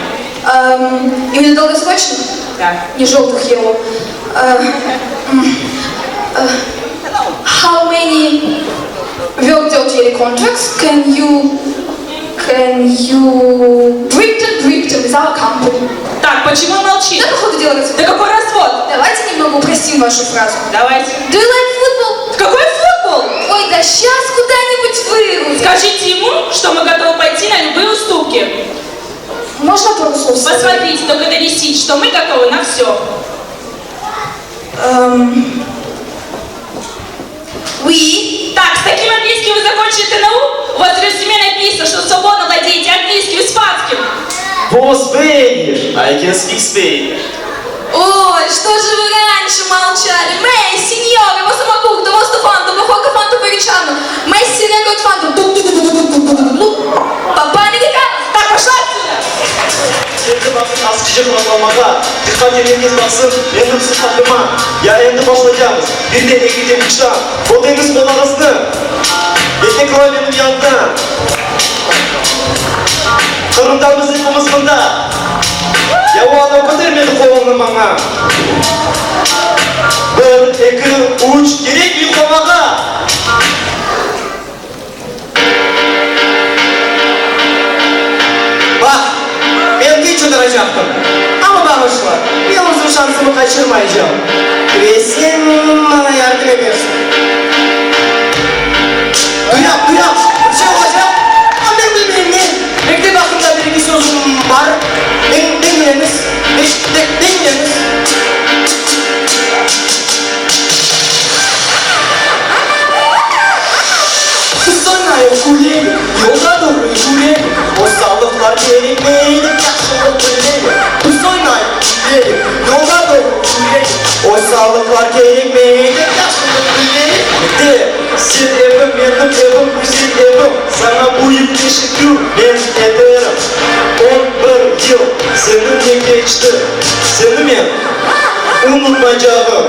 Эм, именно долгосрочных? Да. Не желтых yellow. Э, м, э, how many work contracts can you can you Britain Britain with our company? Так, почему он молчит? Да, по ходу дела развод. Да какой развод? Давайте немного упростим вашу фразу. Давайте. Do you like football? Какой футбол? Ой, да сейчас куда-нибудь вырвут. Скажите ему, что мы готовы пойти на любые уступки. Можно пару слов сказать? Посмотрите, только донесите, что мы готовы на все. Эм, We Так, с таким английским вы закончили ТНУ? У вас в резюме написано, что свободно владеете английским, испанским. Go Spanish! I can speak Spanish. Ой, что же вы раньше молчали? Мэй, сеньоры, vostro vostro fanto, poco fanto periciano, Месси рекорд фанто, Папа американо. Так, пошла отсюда! Endi vaqıt azçıq raatlamağa, diqqat etiñiz baqsın, menim sıfatıma. Ya endi başlaycamız, birden, ekiden, üçten, köteriñiz qoluñıznı, erkekler menim yanımda. Qırımdan biz epimiz mında. Ya o adam kötermedi qolunı maña. Bir, eki, üç, kerekmey yuqlamağa. Baq, men keç oturacaqtım, amma bağışla, men özüm şansımı qaçırmaycam. Ve sen maña yardım etersiñ. Duyam, duyam, bir şey olacaq, amma men bilmeyim ne. Mektep aqqında bir-eki sözüm bar, diñleñiz, diñleñiz. Biz oynayıq, küleyik, yolda doğru yüreyik, Osallıqlar kerekmeydi, yahşılıq bileyik. Biz oynayıq, küleyik, yolda doğru yüreyik, Osallıqlar kerekmeydi, yahşılıq bileyik. De, sen evim, menim evim, güzel evim, Saña büyük teşekkür men ederim. 11 yıl seniñle keçti, Seni men unutmaycağım.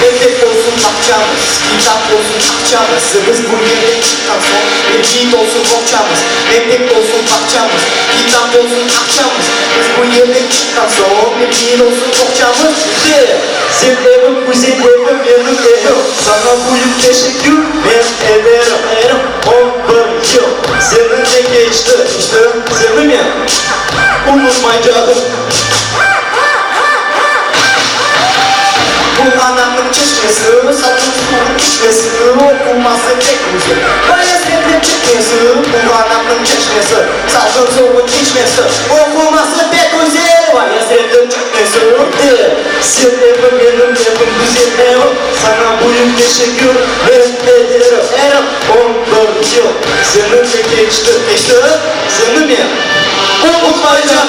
Mektep olsun bağçamız, kitap olsun aqçamız, Biz bu yerden çıqqan soñ, meyit olsun boğçamız. Mektep olsun bağçamız, kitap olsun aqçamız, Biz bu yerden çıqqan soñ, meyit olsun boğçamız. De, sen evim, güzel evim, menim evim, Saña büyük teşekkür men ederim. 11 yıl seniñle keçti, Seni men unutmaycağım. Bulğanaqnıñ çeşmesi, salqın suvnıñ içmesi, Oqulması pek güzel, bayezidniñ çekmesi. Bulğanaqnıñ çeşmesi, salqın suvnıñ içmesi, Oqulması pek güzel, bayezidniñ çekmesi. De, sen evim, menim evim, güzel evim, Saña büyük teşekkür men ederim. 11 yıl seniñle keçti, Seni men unutmaycağım.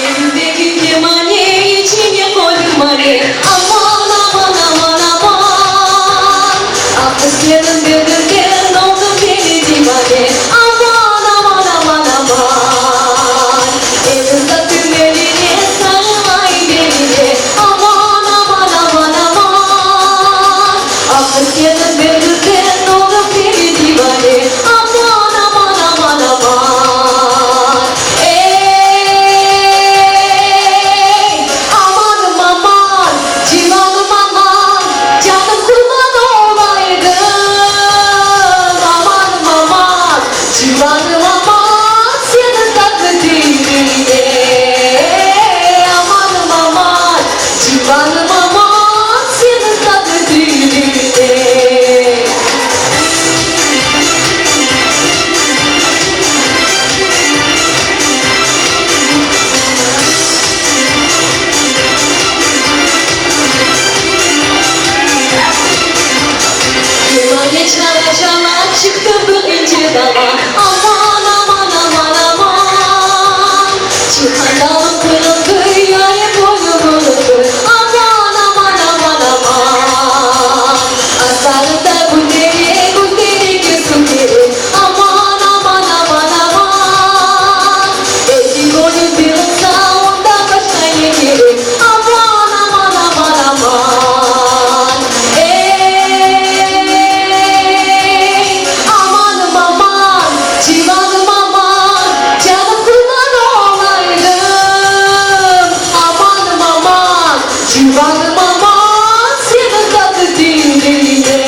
Evimdeki kemane içine qoydım mane, Aman, aman, aman, aman. Ah, seniñ derdiñden oldım deli divane, Aman, aman, aman, aman. El uzattım eline, sarılayım beline, Aman, aman, aman, aman. Civanım aman, seniñ tatlı tiliñe. Amanım aman, civanım aman, seniñ tatlı tiliñe. Kemane çala-çala çıqtı bir ince dala, Aman, aman, aman, aman. Çıqqan dalım qırıldı, yare boyum buruldı, Aman, aman, aman, aman. Azbarında gül terek, gül terekke suv kerek, Aman, aman, aman, aman. Eki göñül bir olsa, ondan başqa ne kerek, Aman, aman, aman, aman. Ey, amanım, aman, civanım, aman, Canım qurban olaydım. Amanım, aman, civanım, aman, Seniñ tatlı tiliñe.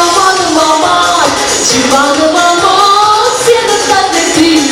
Amanım, aman, civanım, aman, Seniñ tatlı tiliñe.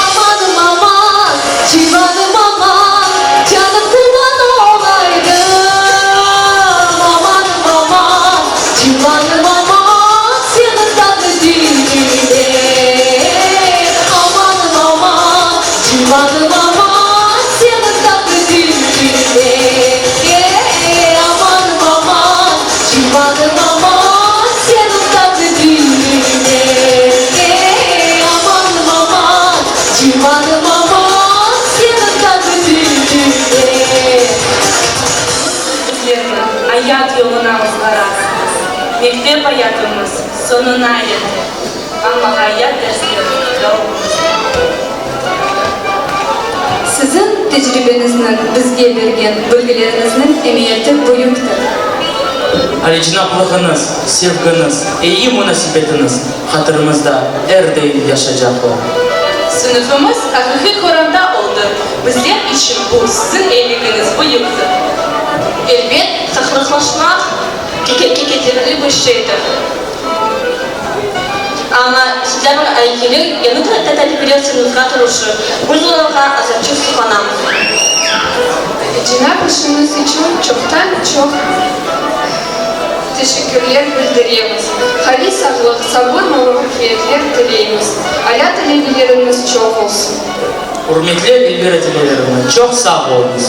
Amanım aman, civanım aman, Canım qurban olaydım. Amanım aman, civanım aman, Seniñ tatlı tiliñe. Amanım aman, civanım aman, Seniñ tatlı tiliñe. Amanım aman, civanım aman, Seniñ tatlı tiliñe. Amanım aman, civanım aman, Seniñ tatlı tiliñe. Bizlerni ayat yoluna ozğarasıñız. Mektep ayatımız soñuna yete, amma ayat dersleri daa ögümizde. Siziñ tecribeñizniñ, bizge bergen bilgileriñizniñ emiyeti büyüktir. Alicenaplığıñız, sevgiñiz, eyi munasebetiñiz hatırımızda er daim yaşacaqlar. Sınıfımız aqiqiy qoranta oldı, bizler içün bu siziñ eyligiñiz büyüktir. Elbet, saqlıqlaşmaq kederli bir şeydir. Amma sizlerniñ aygili yañı talebeler sınıfqa kirişi, biz olarğa azapçıq suqlanamız. Cenap işiñiz içün çoqtan-çoq teşekkürler bildiremiz. Qaviy sağlıq, sabır, muvafaqiyetler tileymiz. Alâ talebeleriñiz çoq olsun. Ürmetli Elvira Dilâverovna, çoq sağ oluñız!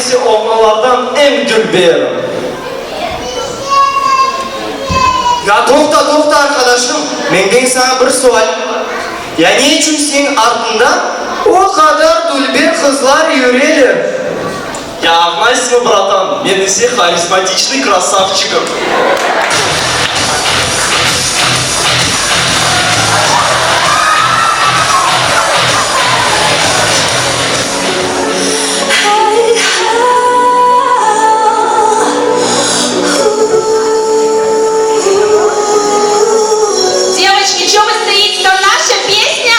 ise oğlanlardan eñ dülberim. Ya toqta, toqta, arqadaşım, menden saña bir sualim bar. Ya ne içün seniñ artıñdan o qadar dülber qızlar yüreler? Ya añlaysıñmı, bratan, men ise harizmatiçnıy krasavçigim. Девочки, чё вы стоите, там наша песня!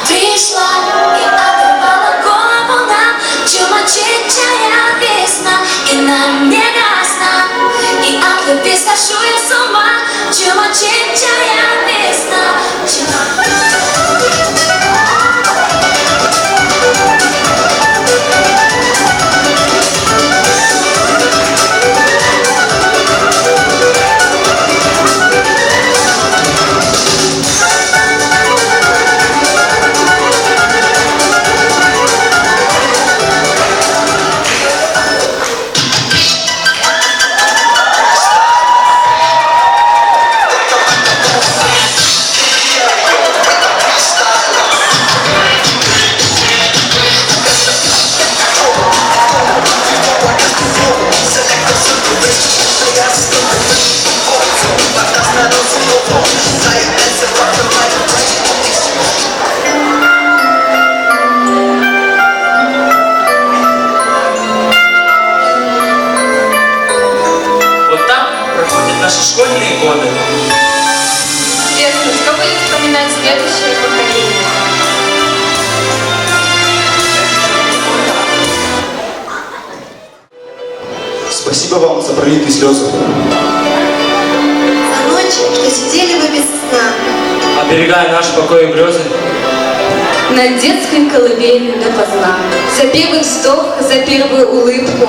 Пришла и оторвала голову нам Чумачечая весна И нам не до сна И от любви схожу я с ума Чумачечая весна Чума... Вот так проходят наши школьные годы. Интересно, что будет вспоминать следующее поколение? Спасибо вам за пролитые слезы. За ночи, что сидели вы без сна. Оберегая наш покой и грезы. Над детской колыбелью допоздна. За первый вздох, за первую улыбку.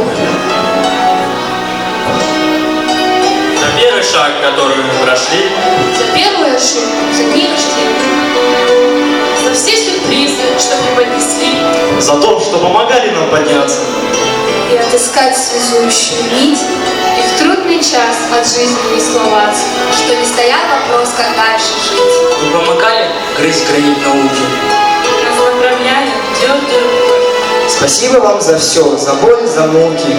За первый шаг, который мы прошли. За первую ошибку, за дни рождения. За все сюрпризы, что преподнесли. За то, что помогали нам подняться. И отыскать связующую нить. И в трудный час от жизни не сломаться. Что не стоял вопрос, как дальше жить. Вы помогали грызть гранит науки. Нас направляли твердой рукой. Спасибо вам за все, за боль, за муки.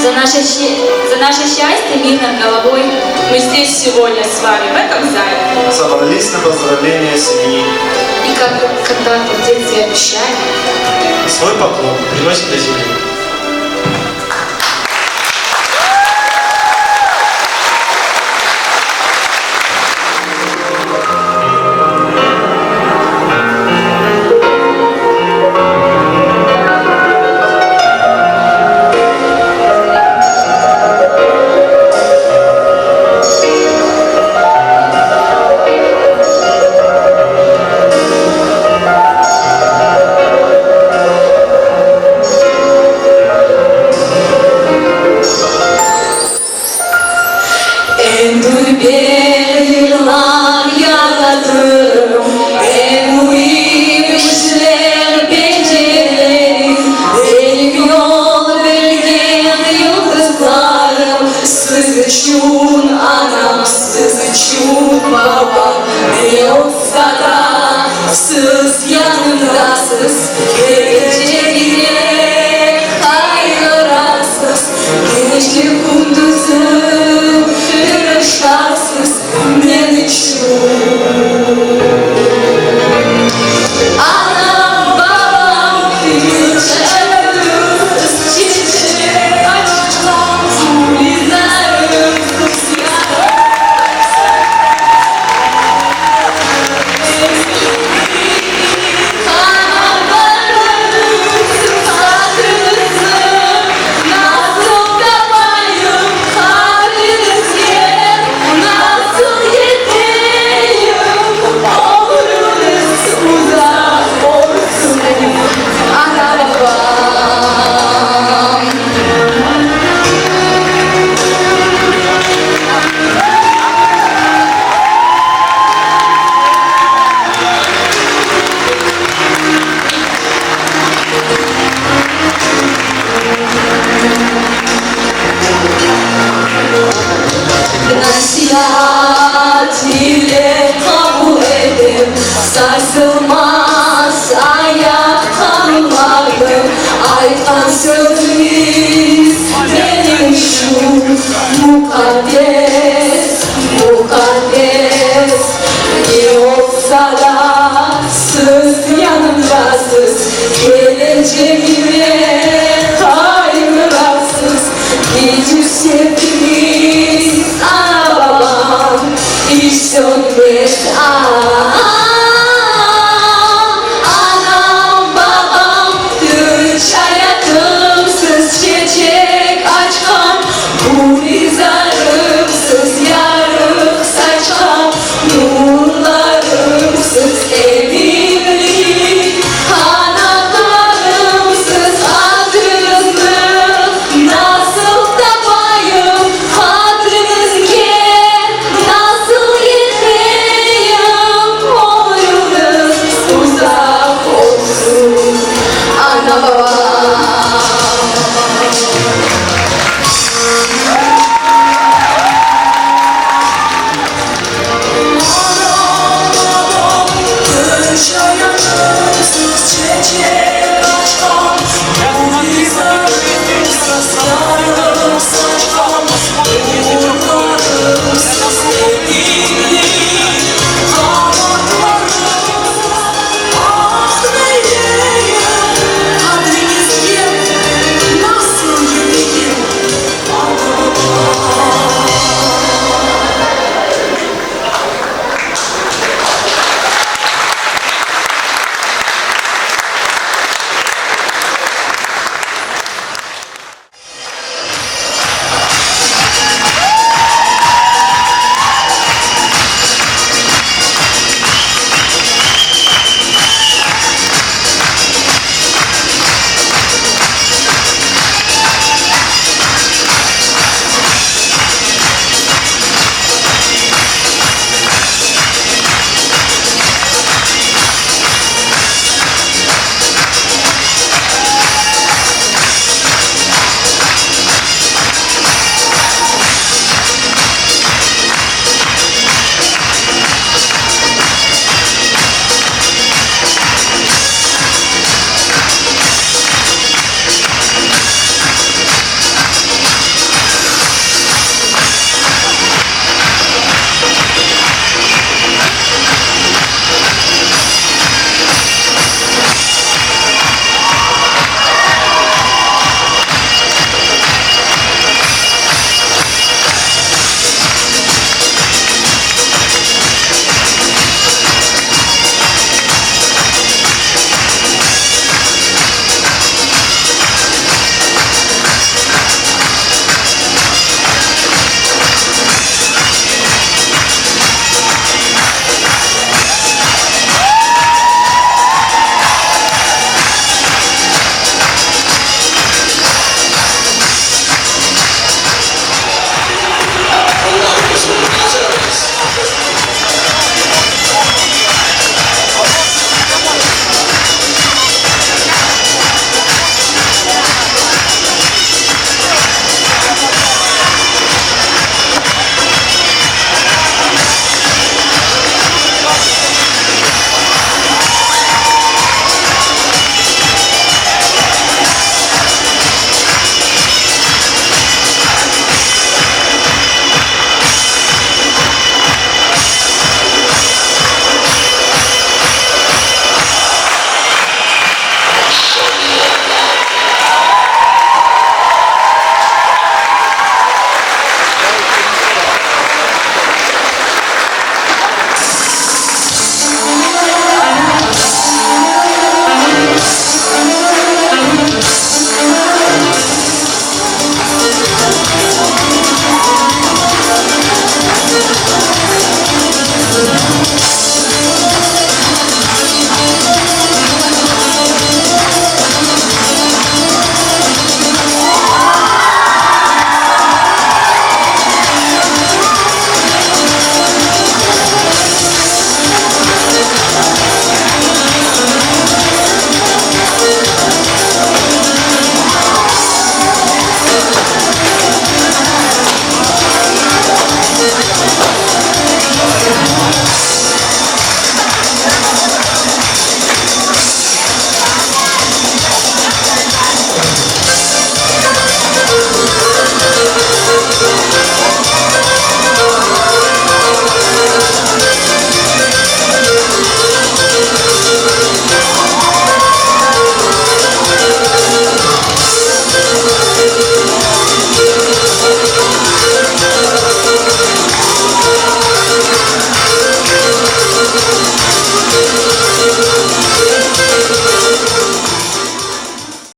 За наше, за наше счастье, мир над головой. Мы здесь сегодня с вами, в этом зале. Собрались на поздравление семьи. И как когда-то в детстве обещали. Свой поклон приносит до земли. Eñ dülber yırlar yaratırım, Eñ müim işler becererim. Benim yol bilgen yıldızlarım, Siz içün anam, siz içün babam. Ne olsa da, siz yanımdasız, Kelecegime qayğırasız. Gece kündüzim tırışasız Men içün. Anam, babam, çiçek açqan gülzarımsız. Sarsılmaz ayatqanlarım, Aytqan sözüñiz menim içün muqaddes, muqaddes. Ne olsa da, siz yanımdasız, Kelecegime qayğırasız. Nice sevgiñiz, ana-babam, İç sönmez.